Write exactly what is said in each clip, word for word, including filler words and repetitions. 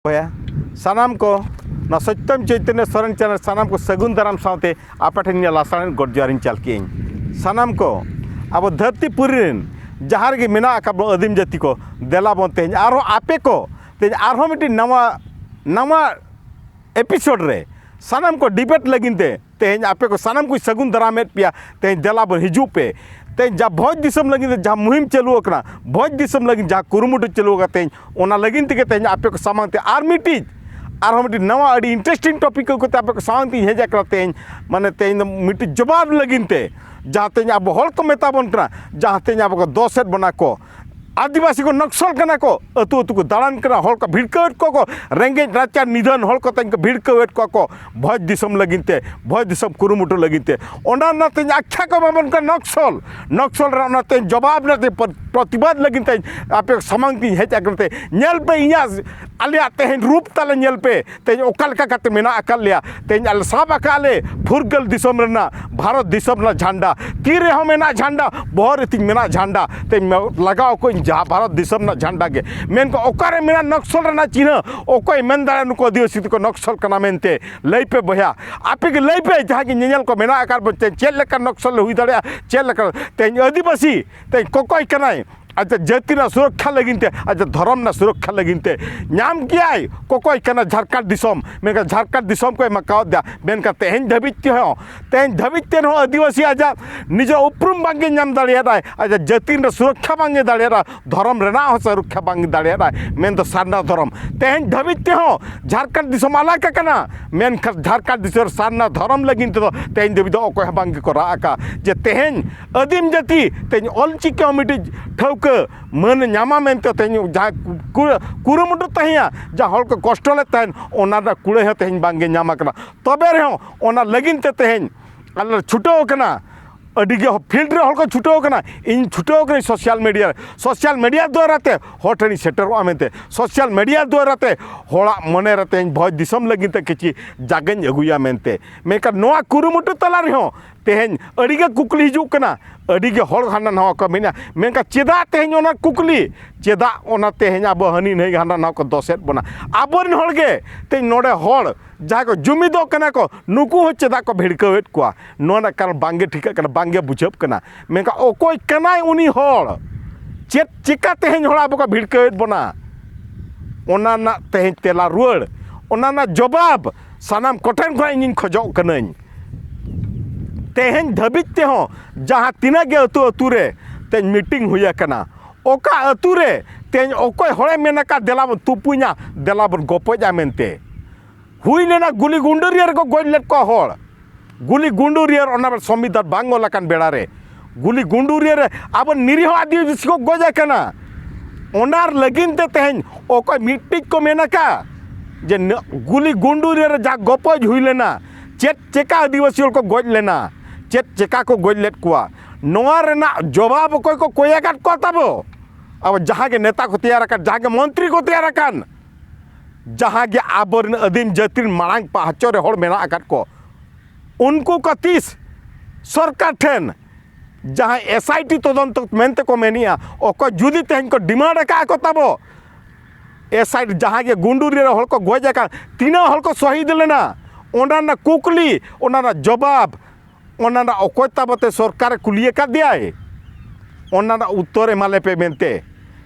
ᱵᱚᱭᱦᱟ, ᱥᱟᱱᱟᱢ ᱠᱚ ᱱᱚᱣᱟ ᱥᱚᱛᱭᱚᱢ ᱪᱳᱭᱛᱚᱱᱭᱚ ᱥᱚᱨᱮᱱ ᱪᱮᱱᱮᱞ ᱥᱟᱱᱟᱢ ᱠᱚ ᱥᱟᱹᱜᱩᱱ ᱫᱟᱨᱟᱢ ᱥᱟᱶᱛᱮ ᱟᱯᱮ ᱴᱷᱮᱱ ᱤᱧᱟᱹᱜ ᱞᱟᱥᱟᱲᱦᱮᱫ ᱜᱚᱰ ᱡᱚᱦᱟᱨᱤᱧ ᱪᱟᱞ ᱠᱮᱜᱼᱟᱹᱧ᱾ ᱥᱟᱱᱟᱢ ᱠᱚ ᱟᱵᱚ ᱫᱷᱟᱹᱨᱛᱤ ᱯᱩᱨᱤ ᱨᱮᱱ ᱡᱟᱦᱟᱸ ᱨᱮᱜᱮ ᱢᱮᱱᱟᱜ ᱟᱠᱟᱫ ᱵᱚᱱ ᱟᱹᱫᱤᱢ ᱡᱟᱹᱛᱤ ᱠᱚ, ᱫᱮᱞᱟ ᱵᱚᱱ ᱛᱮᱦᱮᱧ ᱟᱨᱦᱚᱸ ᱟᱯᱮ ᱠᱚ ᱛᱮᱦᱮᱧ ᱟᱨᱦᱚᱸ ᱢᱤᱫᱴᱤᱡ ᱱᱟᱣᱟ, ᱱᱟᱣᱟ ᱮᱯᱤᱥᱳᱰ ᱨᱮ ᱥᱟᱱᱟᱢ ᱠᱚ ᱰᱤᱵᱮᱴ ᱞᱟᱹᱜᱤᱫ ᱛᱮ ᱛᱮᱦᱮᱧ ᱟᱯᱮ ᱠᱚ ᱥᱟᱱᱟᱢ ᱠᱚᱧ ᱥᱟᱹᱜᱩᱱ ᱫᱟᱨᱟᱢᱮᱫ ᱯᱮᱭᱟ᱾ ᱛᱮᱦᱮᱧ ᱫᱮᱞᱟ ᱵᱚᱱ ᱦᱤᱡᱩᱜ ᱯᱮ᱾ ᱛᱮᱦᱮᱧ ᱡᱟᱦᱟᱸ ᱵᱷᱚᱸᱡᱽ ᱫᱤᱥᱚᱢ ᱞᱟᱹᱜᱤᱫ ᱛᱮ ᱡᱟᱦᱟᱸ ᱢᱩᱦᱤᱢ ᱪᱟᱹᱞᱩ ᱟᱠᱟᱱᱟ, ᱵᱷᱚᱸᱡᱽ ᱫᱤᱥᱚᱢ ᱞᱟᱹᱜᱤᱫ ᱡᱟᱦᱟᱸ ᱠᱩᱨᱩᱢᱩᱴᱩ ᱪᱟᱹᱞᱩ ᱟᱠᱟᱱᱟ, ᱛᱮᱦᱮᱧ ᱚᱱᱟ ᱞᱟᱹᱜᱤᱫ ᱛᱮᱜᱮ ᱛᱮᱦᱮᱧ ᱟᱯᱮ ᱠᱚ ᱥᱟᱢᱟᱝ ᱛᱮ ᱟᱨ ᱢᱤᱫᱴᱤᱡ, ᱟᱨᱦᱚᱸ ᱢᱤᱫᱴᱤᱡ ᱱᱟᱣᱟ ᱟᱹᱰᱤ ᱤᱱᱴᱟᱨᱮᱥᱴᱤᱝ ᱴᱚᱯᱤᱠ ᱟᱹᱜᱩ ᱠᱟᱛᱮ ᱟᱯᱮ ᱠᱚ ᱥᱟᱢᱟᱝ ᱛᱮᱧ ᱦᱮᱡ ᱟᱠᱟᱱᱟ᱾ ᱛᱮᱦᱮᱧ ᱢᱟᱱᱮ ᱛᱮᱦᱮᱧ ᱫᱚ ᱢᱤᱫᱴᱤᱡ ᱡᱚᱵᱟᱵ ᱞᱟᱹᱜᱤᱫ ᱛᱮ ᱡᱟᱦᱟᱸ ᱛᱮᱦᱮᱧ ᱟᱵᱚ ᱦᱚᱲ ᱠᱚ ᱢᱮᱛᱟ ᱵᱚᱱ ᱠᱟᱱᱟ, ᱡᱟᱦᱟᱸ ᱛᱮᱦᱮᱧ ᱟᱵᱚ ᱠᱚ ᱫᱚᱥᱮᱫ ᱵᱚᱱᱟ ᱠᱚ, ᱟᱹᱫᱤᱵᱟᱹᱥᱤ ᱠᱚ ᱱᱚᱠᱥᱚᱞ ᱠᱟᱱᱟ ᱠᱚ, ᱟᱹᱛᱩ ᱟᱹᱛᱩ ᱠᱚ ᱫᱟᱬᱟᱱ ᱠᱟᱱᱟ, ᱦᱚᱲ ᱠᱚ ᱵᱷᱤᱲᱠᱟᱹᱣᱮᱫ ᱠᱚᱣᱟ ᱠᱚ, ᱨᱮᱸᱜᱮᱡ ᱱᱟᱪᱟᱨ ᱱᱤᱫᱷᱟᱹᱱ ᱦᱚᱲ ᱠᱚ ᱛᱮᱦᱮᱧ ᱠᱚ ᱵᱷᱤᱲᱠᱟᱹᱣᱮᱫ ᱠᱚᱣᱟ ᱠᱚ ᱵᱷᱚᱸᱡᱽ ᱫᱤᱥᱚᱢ ᱞᱟᱹᱜᱤᱫ ᱛᱮ, ᱵᱷᱚᱸᱡᱽ ᱫᱤᱥᱚᱢ ᱠᱩᱨᱩᱢᱩᱴᱩ ᱞᱟᱹᱜᱤᱫ ᱛᱮ᱾ ᱚᱱᱟ ᱨᱮᱱᱟᱜ ᱛᱮᱦᱮᱧ ᱟᱠᱷᱭᱟ ᱠᱚ ᱮᱢᱟ ᱵᱚᱱ ᱠᱟᱱᱟ ᱱᱚᱠᱥᱚᱞ, ᱱᱚᱠᱥᱚᱞ ᱨᱮᱱᱟᱜ ᱚᱱᱟ ᱛᱮᱦᱮᱧ ᱡᱚᱵᱟᱵ ᱨᱮᱱᱟᱜ ᱛᱮᱦᱮᱧ ᱯᱨᱚ-, ᱯᱨᱚᱛᱤᱵᱟᱫ ᱞᱟᱹᱜᱤᱫ ᱛᱮ ᱟᱯᱮ ᱥᱟᱢᱟᱝ ᱛᱮᱧ ᱦᱮᱡ ᱟᱠᱟᱱ ᱛᱮ ᱧᱮᱞ ᱯᱮ ᱤᱧᱟᱹᱜ, ᱟᱞᱮᱭᱟᱜ ᱛᱮᱦᱮᱧ ᱨᱩᱯ ᱛᱟᱞᱮ ᱧᱮᱞ ᱯᱮ, ᱛᱮᱦᱮᱧ ᱚᱠᱟ ᱞᱮᱠᱟ ᱠᱟᱛᱮ ᱢᱮᱱᱟᱜ ᱟᱠᱟᱫ ᱞᱮᱭᱟ᱾ ᱛᱮᱦᱮᱧ ᱟᱞᱮ ᱥᱟᱵ ᱟᱠᱟᱫ ᱞᱮ ᱯᱷᱩᱨᱜᱟᱹᱞ ᱫᱤᱥᱚᱢ ᱨᱮᱱᱟᱜ, ᱵᱷᱟᱨᱚᱛ ᱫᱤᱥᱚᱢ ᱨᱮᱱᱟᱜ ᱡᱷᱟᱱᱰᱟ, ᱛᱤ ᱨᱮᱦᱚᱸ ᱢᱮᱱᱟᱜ ᱡᱷᱟᱱᱰᱟ, ᱵᱚᱦᱚᱜ ᱨᱮ ᱛᱤᱧ ᱢᱮᱱᱟᱜ ᱡᱷᱟᱱᱰᱟ, ᱛᱮᱦᱮᱧ ᱢᱮ-, ᱞᱟᱜᱟᱣ ᱟᱠᱚ ᱤᱧ ᱡᱟᱦᱟᱸ ᱵᱷᱟᱨᱚᱛ ᱫᱤᱥᱚᱢ ᱨᱮᱱᱟᱜ ᱡᱷᱟᱱᱰᱟ ᱜᱮ᱾ ᱢᱮᱱᱠᱚ ᱚᱠᱟᱨᱮ ᱢᱮᱱᱟᱜ ᱱᱚᱠᱥᱚᱞ ᱨᱮᱱᱟᱜ ᱪᱤᱱᱦᱟᱹ? ᱚᱠᱚᱭ ᱢᱮᱱ ᱫᱟᱲᱮᱭᱟᱜᱼᱟ ᱱᱩᱠᱩ ᱟᱹᱫᱤᱵᱟᱹᱥᱤ ᱫᱚᱠᱚ ᱱᱚᱠᱥᱚᱞ ᱠᱟᱱᱟ ᱢᱮᱱᱛᱮ? ᱞᱟᱹᱭ ᱯᱮ ᱵᱚᱭᱦᱟ, ᱟᱯᱮ ᱜᱮ ᱞᱟᱹᱭ ᱯᱮ, ᱡᱟᱦᱟᱸ ᱜᱮ ᱧᱮᱧᱮᱞ ᱠᱚ ᱢᱮᱱᱟᱜ ᱟᱠᱟᱫ ᱵᱚᱱ, ᱪᱮᱫ, ᱪᱮᱫ ᱞᱮᱠᱟ ᱱᱚᱠᱥᱚᱞ ᱦᱩᱭ ᱫᱟᱲᱮᱭᱟᱜᱼᱟ, ᱪᱮᱫ ᱞᱮᱠᱟ ᱛᱮᱦᱮᱧ ᱟᱹᱫᱤᱵᱟᱹᱥᱤ ᱛᱮᱦᱮᱧ ᱠᱚᱠᱚᱭ ᱠᱟᱱᱟᱭ, ᱟᱡᱟᱜ ᱡᱟᱹᱛᱤ ᱨᱮᱱᱟᱜ ᱥᱩᱨᱚᱠᱠᱷᱟ ᱞᱟᱹᱜᱤᱫ ᱛᱮ, ᱟᱡᱟᱜ ᱫᱷᱚᱨᱚᱢ ᱨᱮᱱᱟᱜ ᱥᱩᱨᱚᱠᱠᱷᱟ ᱞᱟᱹᱜᱤᱫ ᱛᱮ᱾ ᱧᱟᱢ ᱠᱮᱭᱟᱭ ᱠᱚᱠᱚᱭ ᱠᱟᱱᱟ ᱡᱷᱟᱲᱠᱷᱚᱸᱰ ᱫᱤᱥᱚᱢ, ᱢᱮᱱᱠᱷᱟᱱ ᱡᱷᱟᱲᱠᱷᱚᱸᱰ ᱫᱤᱥᱚᱢ ᱠᱚ ᱮᱢ ᱟᱠᱟᱣᱟᱫ ᱫᱮᱭᱟ, ᱢᱮᱱᱠᱷᱟᱱ ᱛᱮᱦᱮᱧ ᱫᱷᱟᱹᱵᱤᱡ ᱛᱮᱦᱚᱸ, ᱛᱮᱦᱮᱧ ᱫᱷᱟᱹᱵᱤᱡ ᱛᱮ ᱨᱮᱦᱚᱸ ᱟᱹᱫᱤᱵᱟᱹᱥᱤ ᱟᱡᱟᱜ ᱱᱤᱡᱮᱨ ᱩᱯᱨᱩᱢ ᱵᱟᱝᱜᱮ ᱧᱟᱢ ᱫᱟᱲᱮᱭᱟᱫᱟᱭ, ᱟᱡᱟᱜ ᱡᱟᱹᱛᱤ ᱨᱮᱱᱟᱜ ᱥᱩᱨᱚᱠᱠᱷᱟ ᱵᱟᱝᱜᱮ ᱫᱟᱲᱮᱭᱟᱫᱟᱭ, ᱫᱷᱚᱨᱚᱢ ᱨᱮᱱᱟᱜ ᱦᱚᱸ ᱥᱩᱨᱚᱠᱠᱷᱟ ᱵᱟᱝᱜᱮ ᱫᱟᱲᱮᱭᱟᱫᱟᱭ, ᱢᱮᱱᱫᱚ ᱥᱟᱨᱱᱟ ᱫᱷᱚᱨᱚᱢ᱾ ᱛᱮᱦᱮᱧ ᱫᱷᱟᱹᱵᱤᱡ ᱛᱮᱦᱚᱸ ᱡᱷᱟᱲᱠᱷᱚᱸᱰ ᱫᱤᱥᱚᱢ ᱟᱞᱟᱜᱽ ᱟᱠᱟᱱᱟ, ᱢᱮᱱᱠᱷᱟᱱ ᱡᱷᱟᱲᱠᱷᱚᱸᱰ ᱫᱤᱥᱚᱢ ᱥᱟᱨᱱᱟ ᱫᱷᱚᱨᱚᱢ ᱞᱟᱹᱜᱤᱫ ᱛᱮᱫᱚ ᱛᱮᱦᱮᱧ ᱫᱷᱟᱹᱵᱤᱡ ᱫᱚ ᱚᱠᱚᱭ ᱦᱚᱸ ᱵᱟᱝ ᱜᱮᱠᱚ ᱨᱟᱜ ᱟᱠᱟᱫ ᱡᱮ ᱛᱮᱦᱮᱧ ᱟᱹᱫᱤᱢ ᱡᱟᱹᱛᱤ ᱛᱮᱦᱮᱧ ᱚᱞᱪᱤᱠᱤ ᱦᱚᱸ ᱢᱤᱫᱴᱤᱡ ᱴᱷᱟᱹᱣᱠᱟᱹ ᱢᱟᱹᱱ ᱧᱟᱢᱟ ᱢᱮᱱᱛᱮ ᱛᱮᱦᱮᱧ ᱡᱟᱦᱟᱸ ᱠᱩ-, ᱠᱩᱨᱩᱢᱩᱴᱩ ᱛᱟᱦᱮᱸᱭᱟ, ᱡᱟᱦᱟᱸ ᱦᱚᱲ ᱠᱚ ᱠᱚᱥᱴᱚ ᱞᱮᱫ ᱛᱟᱦᱮᱸᱫ, ᱚᱱᱟ ᱨᱮᱱᱟᱜ ᱠᱩᱲᱟᱹᱭ ᱦᱚᱸ ᱛᱮᱦᱮᱧ ᱵᱟᱝᱜᱮ ᱧᱟᱢ ᱟᱠᱟᱱᱟ᱾ ᱛᱚᱵᱮ ᱨᱮᱦᱚᱸ ᱚᱱᱟ ᱞᱟᱹᱜᱤᱫ ᱛᱮ ᱛᱮᱦᱮᱧ ᱟᱞᱮ ᱞᱮ ᱪᱷᱩᱴᱟᱹᱣ ᱟᱠᱟᱱᱟ, ᱟᱹᱰᱤ ᱜᱮ ᱯᱷᱤᱞᱰ ᱨᱮ ᱦᱚᱲ ᱠᱚ ᱪᱷᱩᱴᱟᱹᱣ ᱟᱠᱟᱱᱟ, ᱤᱧ ᱪᱷᱩᱴᱟᱹᱣ ᱟᱠᱟᱱᱟᱹᱧ ᱥᱳᱥᱟᱞ ᱢᱤᱰᱤᱭᱟ ᱨᱮ, ᱥᱳᱥᱟᱞ ᱢᱤᱰᱤᱭᱟ ᱫᱣᱟᱨᱟ ᱛᱮ ᱦᱚᱲ ᱴᱷᱮᱱᱤᱧ ᱥᱮᱴᱮᱨᱚᱜᱼᱟ ᱢᱮᱱᱛᱮ, ᱥᱳᱥᱟᱞ ᱢᱤᱰᱤᱭᱟ ᱫᱣᱟᱨᱟ ᱛᱮ ᱦᱚᱲᱟᱜ ᱢᱚᱱᱮ ᱨᱮ ᱛᱮᱦᱮᱧ ᱵᱷᱚᱸᱡᱽ ᱫᱤᱥᱚᱢ ᱞᱟᱹᱜᱤᱫ ᱛᱮ ᱠᱤᱪᱷᱤ ᱡᱟᱜᱟᱧ ᱟᱹᱜᱩᱭᱟ ᱢᱮᱱᱛᱮ᱾ ᱢᱮᱱᱠᱷᱟᱱ ᱱᱚᱣᱟ ᱠᱩᱨᱩᱢᱩᱴᱩ ᱛᱟᱞᱟ ᱨᱮᱦᱚᱸ ᱛᱮᱦᱮᱧ ᱟᱹᱰᱤᱜᱮ ᱠᱩᱠᱞᱤ ᱦᱤᱡᱩᱜ ᱠᱟᱱᱟ, ᱟᱹᱰᱤᱜᱮ ᱦᱚᱲ ᱦᱟᱱᱟ ᱱᱟᱣᱟ ᱠᱚ ᱢᱮᱱᱟ, ᱢᱮᱱᱠᱷᱟᱱ ᱪᱮᱫᱟᱜ ᱛᱮᱦᱮᱧ ᱚᱱᱟ ᱠᱩᱠᱞᱤ? ᱪᱮᱫᱟᱜ ᱚᱱᱟ ᱛᱮᱦᱮᱧ ᱟᱵᱚ ᱦᱟᱹᱱᱤ ᱱᱟᱹᱭ ᱦᱟᱱᱟ ᱱᱟᱣᱟ ᱠᱚ ᱫᱚᱥᱮᱫ ᱵᱚᱱᱟ? ᱟᱵᱚᱨᱮᱱ ᱦᱚᱲᱜᱮ ᱛᱮᱦᱮᱧ ᱱᱚᱰᱮ ᱦᱚᱲ ᱡᱟᱦᱟᱸᱭ ᱠᱚ ᱡᱩᱢᱤᱫᱚᱜ ᱠᱟᱱᱟ ᱠᱚ, ᱱᱩᱠᱩ ᱦᱚᱸ ᱪᱮᱫᱟᱜ ᱠᱚ ᱵᱷᱤᱲᱠᱟᱹᱣᱮᱫ ᱠᱚᱣᱟ? ᱱᱚᱣᱟ ᱨᱮᱱᱟᱜ ᱠᱟᱨᱚᱱ ᱵᱟᱝᱜᱮ ᱴᱷᱤᱠᱟᱹᱜ ᱠᱟᱱᱟ, ᱵᱟᱝᱜᱮ ᱵᱩᱡᱷᱟᱹᱜ ᱠᱟᱱᱟ᱾ ᱢᱮᱱᱠᱷᱟᱱ ᱚᱠᱚᱭ ᱠᱟᱱᱟᱭ ᱩᱱᱤ ᱦᱚᱲ? ᱪᱮᱫ ᱪᱤᱠᱟ ᱛᱮᱦᱮᱧ ᱦᱚᱲ ᱟᱵᱚ ᱠᱚ ᱵᱷᱤᱲᱠᱟᱹᱣᱮᱫ ᱵᱚᱱᱟ? ᱚᱱᱟ ᱨᱮᱱᱟᱜ ᱛᱮᱦᱮᱧ ᱛᱮᱞᱟ ᱨᱩᱣᱟᱹᱲ, ᱚᱱᱟ ᱨᱮᱱᱟᱜ ᱡᱚᱵᱟᱵ ᱥᱟᱱᱟᱢ ᱠᱚᱴᱷᱮᱱ ᱠᱷᱚᱱ ᱤᱧᱤᱧ ᱠᱷᱚᱡᱚᱜ ᱠᱟᱹᱱᱟᱹᱧ᱾ ᱛᱮᱦᱮᱧ ᱫᱷᱟᱹᱵᱤᱡ ᱛᱮᱦᱚᱸ ᱡᱟᱦᱟᱸ ᱛᱤᱱᱟᱹᱜ ᱜᱮ ᱟᱹᱛᱩ ᱟᱹᱛᱩ ᱨᱮ ᱛᱮᱦᱮᱧ ᱢᱤᱴᱤᱝ ᱦᱩᱭ ᱟᱠᱟᱱᱟ, ᱚᱠᱟ ᱟᱹᱛᱩ ᱨᱮ ᱛᱮᱦᱮᱧ ᱚᱠᱚᱭ ᱦᱚᱲᱮ ᱢᱮᱱ ᱟᱠᱟᱫ, "ᱫᱮᱞᱟ ᱵᱚᱱ ᱛᱩᱯᱩᱧᱟ, ᱫᱮᱞᱟ ᱵᱚᱱ ᱜᱚᱯᱚᱡᱟ" ᱢᱮᱱᱛᱮ? ᱦᱩᱭ ᱞᱮᱱᱟ, ᱜᱩᱞᱤ ᱜᱩᱸᱰᱟᱹᱨᱤᱭᱟᱹ ᱨᱮᱠᱚ ᱜᱚᱡ ᱞᱮᱫ ᱠᱚᱣᱟ ᱦᱚᱲ᱾ ᱜᱩᱞᱤ ᱜᱩᱸᱰᱩᱨᱤᱭᱟᱹ ᱨᱮ, ᱚᱱᱟ ᱥᱚᱝᱵᱤᱫᱷᱟᱱ ᱵᱟᱝ ᱚᱞ ᱟᱠᱟᱱ ᱵᱮᱲᱟ ᱨᱮ ᱜᱩᱞᱤ ᱜᱩᱸᱰᱩᱨᱤᱭᱟᱹ ᱨᱮ ᱟᱵᱚ ᱱᱤᱨᱤᱦᱚ ᱟᱹᱫᱤᱵᱟᱹᱥᱤ ᱠᱚ ᱜᱚᱡ ᱟᱠᱟᱱᱟ᱾ ᱚᱱᱟ ᱞᱟᱹᱜᱤᱫ ᱛᱮ ᱛᱮᱦᱮᱧ ᱚᱠᱚᱭ ᱢᱤᱫᱴᱤᱡ ᱠᱚ ᱢᱮᱱ ᱟᱠᱟᱫ ᱡᱮ ᱱᱤ-, ᱜᱩᱞᱤ ᱜᱩᱸᱰᱩᱨᱤᱭᱟᱹ ᱨᱮ ᱡᱟᱦᱟᱸ ᱜᱚᱯᱚᱡ ᱦᱩᱭ ᱞᱮᱱᱟ, ᱪᱮᱫ ᱪᱮᱠᱟ ᱟᱹᱫᱤᱵᱟᱹᱥᱤ ᱦᱚᱲ ᱠᱚ ᱜᱚᱡ ᱞᱮᱱᱟ, ᱪᱮᱫ ᱪᱮᱠᱟ ᱠᱚ ᱜᱚᱡ ᱞᱮᱫ ᱠᱚᱣᱟ, ᱱᱚᱣᱟ ᱨᱮᱱᱟᱜ ᱡᱚᱵᱟᱵ ᱚᱠᱚᱭ ᱠᱚ ᱠᱚᱭ ᱟᱠᱟᱫ ᱠᱚᱣᱟ ᱛᱟᱵᱚ? ᱟᱵᱚ ᱡᱟᱦᱟᱸ ᱜᱮ ᱱᱮᱛᱟ ᱠᱚ ᱛᱮᱭᱟᱨ ᱟᱠᱟᱱ, ᱡᱟᱦᱟᱸ ᱜᱮ ᱢᱚᱱᱛᱨᱤ ᱠᱚ ᱛᱮᱭᱟᱨ ᱟᱠᱟᱱ, ᱡᱟᱦᱟᱸ ᱜᱮ ᱟᱵᱚᱨᱮᱱ ᱟᱹᱫᱤᱢ ᱡᱟᱹᱛᱤ ᱨᱮᱱ ᱢᱟᱲᱟᱝ ᱯᱟᱦᱪᱚ ᱨᱮ ᱦᱚᱲ ᱢᱮᱱᱟᱜ ᱟᱠᱟᱫ ᱠᱚ, ᱩᱱᱠᱩ ᱠᱚ ᱛᱤᱥ ᱥᱚᱨᱠᱟᱨ ᱴᱷᱮᱱ ᱡᱟᱦᱟᱸᱭ ᱮᱥ ᱟᱭ ᱴᱤ ᱛᱚᱫᱚᱱᱛᱚ ᱢᱮᱱᱛᱮ ᱠᱚ ᱢᱮᱱᱮᱜᱼᱟ, ᱚᱠᱚᱭ ᱡᱩᱫᱤ ᱛᱮᱦᱮᱧ ᱠᱚ ᱰᱤᱢᱟᱱᱰ ᱟᱠᱟᱫ ᱠᱚ ᱛᱟᱵᱚ, ᱮᱥ ᱟᱭ ᱴᱤ ᱡᱟᱦᱟᱸ ᱜᱮ ᱜᱩᱸᱰᱩᱨᱤᱭᱟᱹ ᱨᱮ ᱦᱚᱲ ᱠᱚ ᱜᱚᱡ ᱟᱠᱟᱱ, ᱛᱤᱱᱟᱹᱜ ᱦᱚᱲ ᱠᱚ ᱥᱚᱦᱤᱫ ᱞᱮᱱᱟ, ᱚᱱᱟ ᱨᱮᱱᱟᱜ ᱠᱩᱠᱞᱤ, ᱚᱱᱟ ᱨᱮᱱᱟᱜ ᱡᱚᱵᱟᱵ, ᱚᱱᱟ ᱨᱮᱱᱟᱜ ᱚᱠᱚᱭ ᱛᱟᱵᱚ ᱛᱮ ᱥᱚᱨᱠᱟᱨᱮ ᱠᱩᱞᱤ ᱟᱠᱟᱫᱮᱭᱟᱭ? ᱚᱱᱟ ᱨᱮᱱᱟᱜ ᱩᱛᱛᱚᱨ ᱮᱢᱟ ᱞᱮᱯᱮ ᱢᱮᱱᱛᱮ᱾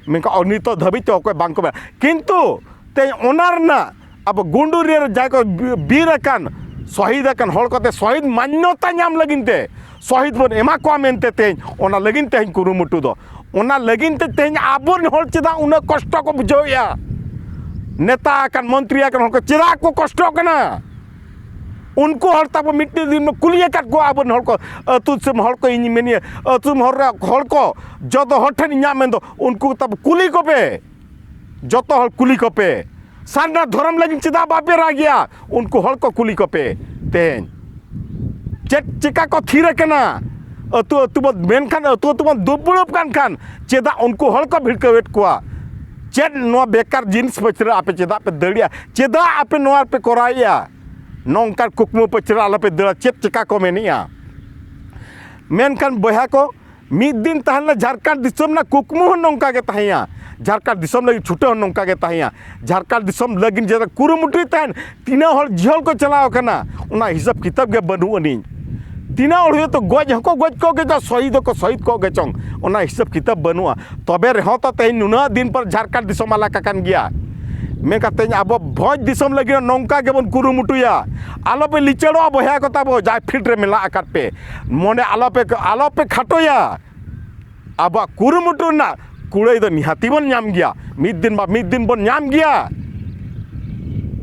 ᱢᱮᱱᱠᱷᱟᱱ ᱱᱤᱛᱚᱜ ᱫᱷᱟᱹᱵᱤᱡ ᱛᱮ ᱚᱠᱚᱭ ᱵᱟᱝ ᱠᱚ ᱢᱮᱱᱟ᱾ ᱠᱤᱱᱛᱩ ᱛᱮᱦᱮᱧ ᱚᱱᱟ ᱨᱮᱱᱟᱜ ᱟᱵᱚ ᱜᱩᱸᱰᱩᱨᱤᱭᱟᱹ ᱨᱮ ᱡᱟᱦᱟᱸᱭ ᱠᱚ ᱵᱤ-, ᱵᱤᱨ ᱟᱠᱟᱱ, ᱥᱚᱦᱤᱫ ᱟᱠᱟᱱ ᱦᱚᱲ ᱠᱚᱛᱮ ᱥᱚᱦᱤᱫ ᱢᱟᱱᱱᱚᱛᱟ ᱧᱟᱢ ᱞᱟᱹᱜᱤᱫ ᱛᱮ, ᱥᱚᱦᱤᱫ ᱵᱚᱱ ᱮᱢᱟ ᱠᱚᱣᱟ ᱢᱮᱱᱛᱮ ᱛᱮᱦᱮᱧ ᱚᱱᱟ ᱞᱟᱹᱜᱤᱫ ᱛᱮᱦᱮᱧ ᱠᱩᱨᱩᱢᱩᱴᱩ ᱫᱚ᱾ ᱚᱱᱟ ᱞᱟᱹᱜᱤᱫ ᱛᱮ ᱛᱮᱦᱮᱧ ᱟᱵᱚᱨᱮᱱ ᱦᱚᱲ ᱪᱮᱫᱟᱜ ᱩᱱᱟᱹᱜ ᱠᱚᱥᱴᱚ ᱠᱚ ᱵᱩᱡᱷᱟᱹᱣᱮᱫᱼᱟ? ᱱᱮᱛᱟ ᱟᱠᱟᱱ, ᱢᱚᱱᱛᱨᱤ ᱟᱠᱟᱱ ᱦᱚᱲ ᱠᱚ ᱪᱮᱫᱟᱜ ᱠᱚ ᱠᱚᱥᱴᱚᱜ ᱠᱟᱱᱟ? ᱩᱱᱠᱩ ᱦᱚᱲ ᱛᱟᱵᱚ ᱢᱤᱫᱴᱮᱱ ᱫᱤᱱ ᱵᱚ ᱠᱩᱞᱤ ᱟᱠᱟᱫ ᱠᱚᱣᱟ, ᱟᱵᱚᱨᱮᱱ ᱦᱚᱲ ᱠᱚ, ᱟᱹᱛᱩ ᱫᱤᱥᱚᱢ ᱦᱚᱲ ᱠᱚ, ᱤᱧ ᱢᱮᱱᱮᱫᱼᱟ, ᱟᱹᱛᱩ ᱫᱤᱥᱚᱢ ᱦᱚᱲ ᱨᱮ ᱦᱚᱲ ᱠᱚ, ᱡᱚᱛᱚ ᱦᱚᱲ ᱴᱷᱮᱱ ᱤᱧᱟᱹᱜ ᱢᱮᱱᱫᱚ, ᱩᱱᱠᱩ ᱛᱟᱵᱚ ᱠᱩᱞᱤ ᱠᱚᱯᱮ, ᱡᱚᱛᱚ ᱦᱚᱲ ᱠᱩᱞᱤ ᱠᱚᱯᱮ, ᱥᱟᱨᱱᱟ ᱫᱷᱚᱨᱚᱢ ᱞᱟᱹᱜᱤᱫ ᱪᱮᱫᱟᱜ ᱵᱟᱯᱮ ᱨᱟᱜᱮᱜᱼᱟ? ᱩᱱᱠᱩ ᱦᱚᱲ ᱠᱚ ᱠᱩᱞᱤ ᱠᱚᱯᱮ ᱛᱮᱦᱮᱧ᱾ ᱪᱮᱫ ᱪᱮᱠᱟ ᱠᱚ ᱛᱷᱤᱨ ᱟᱠᱟᱱᱟ? ᱟᱹᱛᱩ ᱟᱹᱛᱩ ᱵᱚ ᱢᱮᱱᱠᱷᱟᱱ, ᱟᱹᱛᱩ ᱟᱹᱛᱩ ᱵᱚᱱ ᱫᱩᱯᱲᱩᱵ ᱠᱟᱱ ᱠᱷᱟᱱ, ᱪᱮᱫᱟᱜ ᱩᱱᱠᱩ ᱦᱚᱲ ᱠᱚ ᱵᱷᱤᱲᱠᱟᱹᱣᱮᱫ ᱠᱚᱣᱟ? ᱪᱮᱫ ᱱᱚᱣᱟ ᱵᱮᱠᱟᱨ ᱡᱤᱱᱤᱥ ᱯᱟᱹᱪᱷᱞᱟᱹ ᱟᱯᱮ ᱪᱮᱫᱟᱜ ᱯᱮ ᱫᱟᱹᱲᱮᱜᱼᱟ? ᱪᱮᱫᱟᱜ ᱟᱯᱮ ᱱᱚᱣᱟ ᱯᱮ ᱠᱚᱨᱟᱣᱮᱜᱼᱟ? ᱱᱚᱝᱠᱟᱱ ᱠᱩᱠᱢᱩ ᱯᱟᱹᱪᱷᱞᱟᱹ ᱟᱞᱚᱯᱮ ᱫᱟᱹᱲᱟ᱾ ᱪᱮᱫ ᱪᱮᱠᱟ ᱠᱚ ᱢᱮᱱᱮᱜᱼᱟ? ᱢᱮᱱᱠᱷᱟᱱ ᱵᱚᱭᱦᱟ ᱠᱚ, ᱢᱤᱫ ᱫᱤᱱ ᱛᱟᱦᱮᱸ ᱞᱮᱱᱟ ᱡᱷᱟᱲᱠᱷᱚᱸᱰ ᱫᱤᱥᱚᱢ ᱨᱮᱱᱟᱜ ᱠᱩᱠᱢᱩ ᱦᱚᱸ ᱱᱚᱝᱠᱟ ᱜᱮ ᱛᱟᱦᱮᱸᱭᱟ, ᱡᱷᱟᱲᱠᱷᱚᱸᱰ ᱫᱤᱥᱚᱢ ᱞᱟᱹᱜᱤᱫ ᱪᱷᱩᱴᱟᱹᱣ ᱦᱚᱸ ᱱᱚᱝᱠᱟ ᱜᱮ ᱛᱟᱦᱮᱸᱭᱟ, ᱡᱷᱟᱲᱠᱷᱚᱸᱰ ᱫᱤᱥᱚᱢ ᱞᱟᱹᱜᱤᱫ ᱡᱮ ᱠᱩᱨᱩᱢᱩᱴᱩᱭ ᱛᱟᱦᱮᱱ, ᱛᱤᱱᱟᱹᱜ ᱦᱚᱲ ᱡᱤᱦᱚᱞ ᱠᱚ ᱪᱟᱞᱟᱣ ᱟᱠᱟᱱᱟ, ᱚᱱᱟ ᱦᱤᱥᱟᱹᱵ ᱠᱤᱛᱟᱹᱵ ᱜᱮ ᱵᱟᱹᱱᱩᱜ ᱟᱹᱱᱤᱡ᱾ ᱛᱤᱱᱟᱹᱜ ᱦᱚᱲ ᱦᱚᱭᱛᱳ ᱜᱚᱡ ᱦᱚᱸᱠᱚ ᱜᱚᱡ ᱠᱚᱜ ᱜᱮᱪᱚ, ᱥᱚᱦᱤᱫ ᱦᱚᱸᱠᱚ ᱥᱚᱦᱤᱫ ᱠᱚᱜ ᱜᱮᱪᱚᱝ, ᱚᱱᱟ ᱦᱤᱥᱟᱹᱵ ᱠᱤᱛᱟᱹᱵ ᱵᱟᱹᱱᱩᱜᱼᱟ᱾ ᱛᱚᱵᱮ ᱨᱮᱦᱚᱸ ᱛᱚ ᱛᱮᱦᱮᱧ ᱱᱩᱱᱟᱹᱜ ᱫᱤᱱ ᱯᱚᱨ ᱡᱷᱟᱲᱠᱷᱚᱸᱰ ᱫᱤᱥᱚᱢ ᱟᱞᱟᱜᱽ ᱟᱠᱟᱱ ᱜᱮᱭᱟ᱾ ᱢᱮᱱ ᱠᱟᱛᱮ ᱟᱵᱚ ᱵᱷᱚᱸᱡᱽ ᱫᱤᱥᱚᱢ ᱞᱟᱹᱜᱤᱫ ᱦᱚᱸ ᱱᱚᱝᱠᱟ ᱜᱮᱵᱚᱱ ᱠᱩᱨᱩᱢᱩᱴᱩᱭᱟ᱾ ᱟᱞᱚᱯᱮ ᱞᱤᱪᱟᱹᱲᱚᱜᱼᱟ ᱵᱚᱭᱦᱟ ᱠᱚ ᱛᱟᱵᱚ, ᱡᱟᱦᱟᱸᱭ ᱯᱷᱤᱞᱰ ᱨᱮ ᱢᱮᱱᱟᱜ ᱟᱠᱟᱫ ᱯᱮ, ᱢᱚᱱᱮ ᱟᱞᱚᱯᱮ, ᱟᱞᱚᱯᱮ ᱠᱷᱟᱴᱚᱭᱟ᱾ ᱟᱵᱚᱣᱟᱜ ᱠᱩᱨᱩᱢᱩᱴᱩ ᱨᱮᱱᱟᱜ ᱠᱩᱲᱟᱹᱭ ᱫᱚ ᱱᱤᱦᱟᱹᱛᱤ ᱵᱚᱱ ᱧᱟᱢ ᱜᱮᱭᱟ, ᱢᱤᱫ ᱫᱤᱱ ᱵᱟ ᱢᱤᱫ ᱫᱤᱱ ᱵᱚᱱ ᱧᱟᱢ ᱜᱮᱭᱟ᱾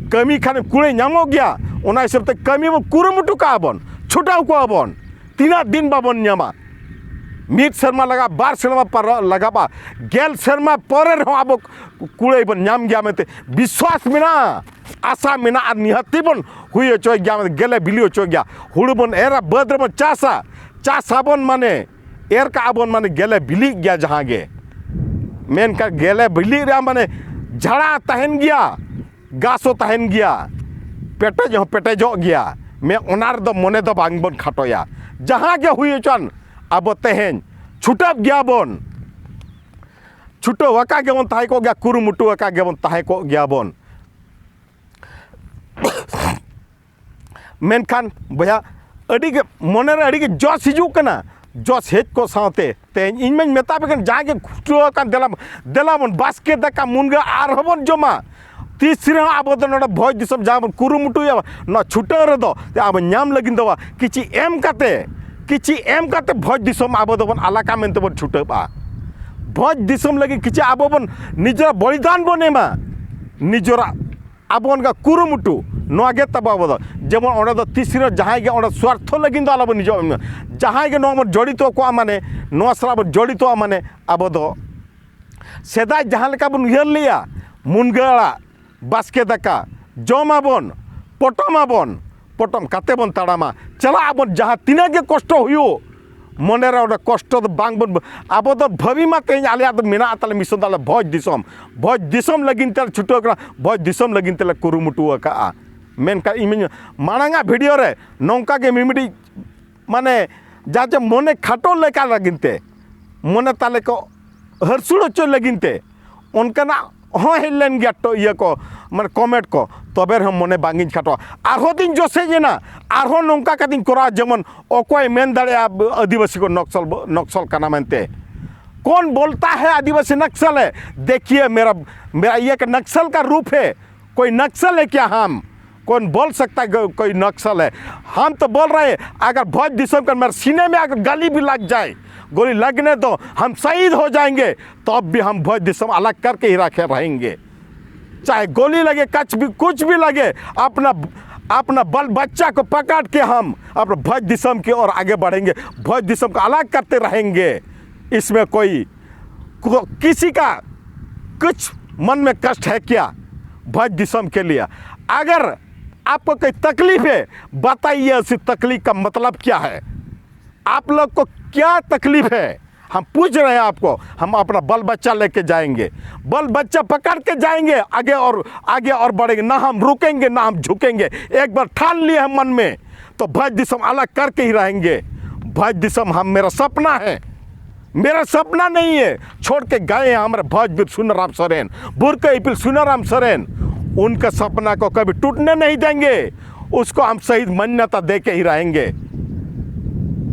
ᱠᱟᱹᱢᱤ ᱠᱷᱟᱱ ᱠᱩᱲᱟᱹᱭ ᱧᱟᱢᱚᱜ ᱜᱮᱭᱟ᱾ ᱚᱱᱟ ᱦᱤᱥᱟᱹᱵ ᱛᱮ ᱠᱟᱹᱢᱤ ᱵᱚᱱ ᱠᱩᱨᱩᱢᱩᱴᱩ ᱠᱟᱜᱼᱟ ᱵᱚᱱ, ᱪᱷᱩᱴᱟᱣ ᱠᱚᱜᱼᱟ ᱵᱚᱱ᱾ ᱛᱤᱱᱟᱹᱜ ᱫᱤᱱ ᱵᱟᱵᱚᱱ ᱧᱟᱢᱟ? ᱢᱤᱫ ᱥᱮᱨᱢᱟ ᱞᱟᱜᱟᱜᱼᱟ, ᱵᱟᱨ ᱥᱮᱨᱢᱟ ᱯᱟᱨᱚ ᱞᱟᱜᱟᱜᱼᱟ, ᱜᱮᱞ ᱥᱮᱨᱢᱟ ᱯᱚᱨᱮ ᱨᱮᱦᱚᱸ ᱟᱵᱚ ᱠᱩᱲᱟᱹᱭ ᱵᱚᱱ ᱧᱟᱢ ᱜᱮᱭᱟ ᱢᱮᱱᱛᱮ ᱵᱤᱥᱣᱟᱥ ᱢᱮᱱᱟᱜᱼᱟ, ᱟᱥᱟ ᱢᱮᱱᱟᱜᱼᱟ, ᱟᱨ ᱱᱤᱦᱟᱹᱛᱤ ᱵᱚᱱ ᱦᱩᱭ ᱦᱚᱪᱚᱭ ᱜᱮᱭᱟ, ᱜᱮᱞᱮ ᱵᱤᱞᱤ ᱦᱚᱪᱚᱭ ᱜᱮᱭᱟ᱾ ᱦᱩᱲᱩ ᱵᱚᱱ ᱮᱨᱟ, ᱵᱟᱹᱫᱽ ᱨᱮᱵᱚᱱ ᱪᱟᱥᱟ, ᱪᱟᱥ ᱟᱵᱚᱱ ᱢᱟᱱᱮ ᱮᱨ ᱠᱟᱜᱼᱟ ᱵᱚᱱ ᱢᱟᱱᱮ ᱜᱮᱞᱮ ᱵᱤᱞᱤᱜ ᱜᱮᱭᱟ ᱡᱟᱦᱟᱸ ᱜᱮ᱾ ᱢᱮᱱᱠᱷᱟᱱ ᱜᱮᱞᱮ ᱵᱤᱞᱤᱜ ᱨᱮᱭᱟᱜ ᱢᱟᱱᱮ ᱡᱷᱟᱲᱟ ᱛᱟᱦᱮᱱ ᱜᱮᱭᱟ, ᱜᱷᱟᱥ ᱦᱚᱸ ᱛᱟᱦᱮᱱ ᱜᱮᱭᱟ, ᱯᱮᱴᱮᱡ ᱦᱚᱸ ᱯᱮᱴᱮᱡᱚᱜ ᱜᱮᱭᱟ᱾ ᱢᱮ ᱚᱱᱟ ᱨᱮᱫᱚ ᱢᱚᱱᱮ ᱫᱚ ᱵᱟᱝ ᱵᱚᱱ ᱠᱷᱟᱴᱚᱭᱟ᱾ ᱡᱟᱦᱟᱸ ᱜᱮ ᱦᱩᱭ ᱦᱚᱪᱚᱣᱟᱱ, ᱟᱵᱚ ᱛᱮᱦᱮᱧ ᱪᱷᱩᱴᱟᱹᱣ ᱜᱮᱭᱟ ᱵᱚᱱ, ᱪᱷᱩᱴᱟᱹᱣ ᱟᱠᱟ ᱜᱮᱵᱚᱱ ᱛᱟᱦᱮᱸ ᱠᱚᱜ ᱜᱮᱭᱟ, ᱠᱩᱨᱩᱢᱩᱴᱩ ᱟᱠᱟ ᱜᱮᱵᱚᱱ ᱛᱟᱦᱮᱸ ᱠᱚᱜ ᱜᱮᱭᱟ ᱵᱚᱱ᱾ ᱢᱮᱱᱠᱷᱟᱱ ᱵᱚᱭᱦᱟ, ᱟᱹᱰᱤ ᱜᱮ ᱢᱚᱱᱮ ᱨᱮ ᱟᱹᱰᱤ ᱜᱮ ᱡᱚᱥ ᱦᱤᱡᱩᱜ ᱠᱟᱱᱟ᱾ ᱡᱚᱥ ᱦᱮᱡ ᱠᱚ ᱥᱟᱶᱛᱮ ᱛᱮᱦᱮᱧ ᱤᱧ ᱢᱟᱧ ᱢᱮᱛᱟ ᱯᱮ ᱠᱟᱱ, ᱡᱟᱦᱟᱸᱭ ᱜᱮ ᱪᱷᱩᱴᱟᱹᱣ ᱟᱠᱟᱱ, ᱫᱮᱞᱟ, ᱫᱮᱞᱟ ᱵᱚᱱ ᱵᱟᱥᱠᱮ ᱫᱟᱠᱟ ᱢᱩᱱᱜᱟᱹ ᱟᱨᱦᱚᱸ ᱵᱚᱱ ᱡᱚᱢᱟ᱾ ᱛᱤᱥ ᱨᱮᱦᱚᱸ ᱟᱵᱚ ᱫᱚ ᱱᱚᱰᱮ ᱵᱷᱚᱸᱡᱽ ᱫᱤᱥᱚᱢ ᱡᱟᱦᱟᱸ ᱵᱚᱱ ᱠᱩᱨᱩᱢᱩᱴᱩᱭᱟ, ᱱᱚᱣᱟ ᱪᱷᱩᱴᱟᱹᱣ ᱨᱮᱫᱚ ᱟᱵᱚ ᱧᱟᱢ ᱞᱟᱹᱜᱤᱫ ᱫᱚ ᱵᱟᱝ, ᱠᱤᱪᱷᱤ ᱮᱢ ᱠᱟᱛᱮ, ᱠᱤᱪᱷᱤ ᱮᱢ ᱠᱟᱛᱮ ᱵᱷᱚᱸᱡᱽ ᱫᱤᱥᱚᱢ ᱟᱵᱚ ᱫᱚᱵᱚᱱ ᱟᱞᱟᱠᱟ ᱢᱮᱱᱛᱮ ᱵᱚᱱ ᱪᱷᱩᱴᱟᱹᱣᱼᱟ᱾ ᱵᱷᱚᱸᱡᱽ ᱫᱤᱥᱚᱢ ᱞᱟᱹᱜᱤᱫ ᱠᱤᱪᱷᱤ ᱟᱵᱚ ᱵᱚᱱ ᱱᱤᱡᱮᱨᱟᱜ ᱵᱚᱞᱤᱫᱟᱱ ᱵᱚᱱ ᱮᱢᱟ, ᱱᱤᱡᱮᱨᱟᱜ ᱟᱵᱚ ᱚᱱᱠᱟ ᱠᱩᱨᱩᱢᱩᱴᱩ, ᱱᱚᱣᱟ ᱜᱮ ᱛᱟᱵᱚ ᱟᱵᱚ ᱫᱚ᱾ ᱡᱮᱢᱚᱱ ᱚᱸᱰᱮ ᱫᱚ ᱛᱤᱥ ᱨᱮᱦᱚᱸ ᱡᱟᱦᱟᱸᱭ ᱜᱮ ᱚᱸᱰᱮ ᱥᱣᱟᱨᱛᱷᱚ ᱞᱟᱹᱜᱤᱫ ᱫᱚ ᱟᱞᱚᱵᱚᱱ ᱦᱤᱡᱩᱜᱼᱟ᱾ ᱡᱟᱦᱟᱸᱭ ᱜᱮ ᱱᱚᱣᱟ ᱵᱚᱱ ᱡᱚᱲᱤᱛᱚ ᱠᱚᱜᱼᱟ, ᱢᱟᱱᱮ ᱱᱚᱣᱟ ᱥᱟᱞᱟᱜ ᱵᱚᱱ ᱡᱚᱲᱤᱛᱚᱜᱼᱟ, ᱢᱟᱱᱮ ᱟᱵᱚ ᱫᱚ ᱥᱮᱫᱟᱭ ᱡᱟᱦᱟᱸ ᱞᱮᱠᱟ ᱵᱚᱱ ᱩᱭᱦᱟᱹᱨ ᱞᱮᱜᱼᱟ, ᱢᱩᱱᱜᱟᱹ ᱟᱲᱟᱜ ᱵᱟᱥᱠᱮ ᱫᱟᱠᱟ ᱡᱚᱢᱟᱵᱚᱱ, ᱯᱚᱴᱚᱢᱟᱵᱚᱱ, ᱯᱚᱴᱚᱢ ᱠᱟᱛᱮ ᱵᱚᱱ ᱛᱟᱲᱟᱢᱟ, ᱪᱟᱞᱟᱜ ᱟᱵᱚᱱ, ᱡᱟᱦᱟᱸ ᱛᱤᱱᱟᱹᱜ ᱜᱮ ᱠᱚᱥᱴᱚ ᱦᱩᱭᱩᱜ, ᱢᱚᱱᱮ ᱨᱮ ᱚᱸᱰᱮ ᱠᱚᱥᱴᱚ ᱫᱚ ᱵᱟᱝ ᱵᱚᱱ, ᱟᱵᱚ ᱫᱚ ᱵᱷᱟᱹᱵᱤ ᱢᱟ ᱛᱮᱦᱮᱧ ᱟᱞᱮᱭᱟᱜ ᱫᱚ ᱢᱮᱱᱟᱜ ᱛᱟᱞᱮ ᱢᱤᱥᱚᱱ ᱫᱚ ᱟᱞᱮ ᱵᱷᱚᱸᱡᱽ ᱫᱤᱥᱚᱢ, ᱵᱷᱚᱸᱡᱽ ᱫᱤᱥᱚᱢ ᱞᱟᱹᱜᱤᱫ ᱛᱮᱞᱮ ᱪᱷᱩᱴᱟᱹᱣ ᱠᱟᱱᱟ, ᱵᱷᱚᱸᱡᱽ ᱫᱤᱥᱚᱢ ᱞᱟᱹᱜᱤᱫ ᱛᱮᱞᱮ ᱠᱩᱨᱩᱢᱩᱴᱩ ᱟᱠᱟᱫᱼᱟ᱾ ᱢᱮᱱᱠᱷᱟᱱ ᱤᱧ ᱢᱟᱲᱟᱝᱟᱜ ᱵᱷᱤᱰᱤᱭᱳ ᱨᱮ ᱱᱚᱝᱠᱟ ᱜᱮ ᱢᱤᱢᱤᱫᱴᱤᱡ ᱢᱟᱱᱮ ᱡᱟᱦᱟᱸ ᱪᱮ ᱢᱚᱱᱮ ᱠᱷᱟᱴᱚ ᱞᱮᱠᱟ ᱞᱟᱹᱜᱤᱫ ᱛᱮ, ᱢᱚᱱᱮ ᱛᱟᱞᱮ ᱠᱚ ᱦᱟᱹᱨᱥᱩᱲ ᱦᱚᱪᱚ ᱞᱟᱹᱜᱤᱫ ᱛᱮ ᱚᱱᱠᱟᱱᱟᱜ ᱦᱚᱸ ᱦᱮᱡ ᱞᱮᱱ ᱜᱮᱭᱟ ᱴᱚ-, ᱤᱭᱟᱹ ᱠᱚ, ᱢᱟᱱᱮ ᱠᱚᱢᱮᱱᱴ ᱠᱚ, ᱛᱚᱵᱮ ᱨᱮᱦᱚᱸ ᱢᱚᱱᱮ ᱵᱟᱝ ᱤᱧ ᱠᱷᱟᱴᱚᱜᱼᱟ᱾ ᱟᱨᱦᱚᱸ ᱛᱤᱧ ᱡᱚᱥᱮᱡ ᱮᱱᱟ, ᱟᱨᱦᱚᱸ ᱱᱚᱝᱠᱟ ᱠᱟᱛᱮᱧ ᱠᱚᱨᱟᱣᱟ, ᱡᱮᱢᱚᱱ ᱚᱠᱚᱭ ᱢᱮᱱ ᱫᱟᱲᱮᱭᱟᱜᱼᱟ ᱟᱹᱫᱤᱵᱟᱹᱥᱤ ᱠᱚ ᱱᱚᱠᱥᱚᱞ, ᱱᱚᱠᱥᱚᱞ ᱠᱟᱱᱟ ᱢᱮᱱᱛᱮ? कौन बोलता है आदिवासी नक्सल है? देखिए मेरा, मेरा ये एक नक्सल का रूप है। कोई नक्सल है क्या हम? कौन बोल सकता है कोई नक्सल है? हम तो बोल रहे हैं, अगर भोज दिसम का मेरे सीने में अगर गली भी लग जाए, गोली लगने दो, हम शहीद हो जाएंगे, तब भी हम भोज दिसम अलग करके ही रखे रहेंगे। चाहे गोली लगे, कुछ भी, कुछ भी लगे, अपना, अपना बल बच्चा को पकड़ के हम अपना भोज दिसम की ओर आगे बढ़ेंगे, भोज दिसम को अलग करते रहेंगे। इसमें कोई को-, किसी का कुछ मन में कष्ट है क्या भोज दिसम के लिए? अगर आपको कोई तकलीफ है, बताइए, उस तकलीफ का मतलब क्या है? आप लोग को क्या तकलीफ है? हम पूछ रहे हैं आपको। हम अपना बल बच्चा लेके जाएंगे, बल बच्चा पकड़ के जाएंगे आगे और आगे और बढ़ेंगे। ना हम रुकेंगे, ना हम झुकेंगे। एक बार ठान लिए हम मन में, तो भोज दिसम अलग करके ही रहेंगे। भोज दिसम हम, मेरा सपना है, मेरा सपना नहीं है। छोड़ के गए हैं हमारे भोजपुर सुनाराम सोरेन, बुरका इपिल सुनाराम सोरेन। उनका सपना को कभी टूटने नहीं देंगे। उसको हम शहीद मान्यता दे के ही रहेंगे।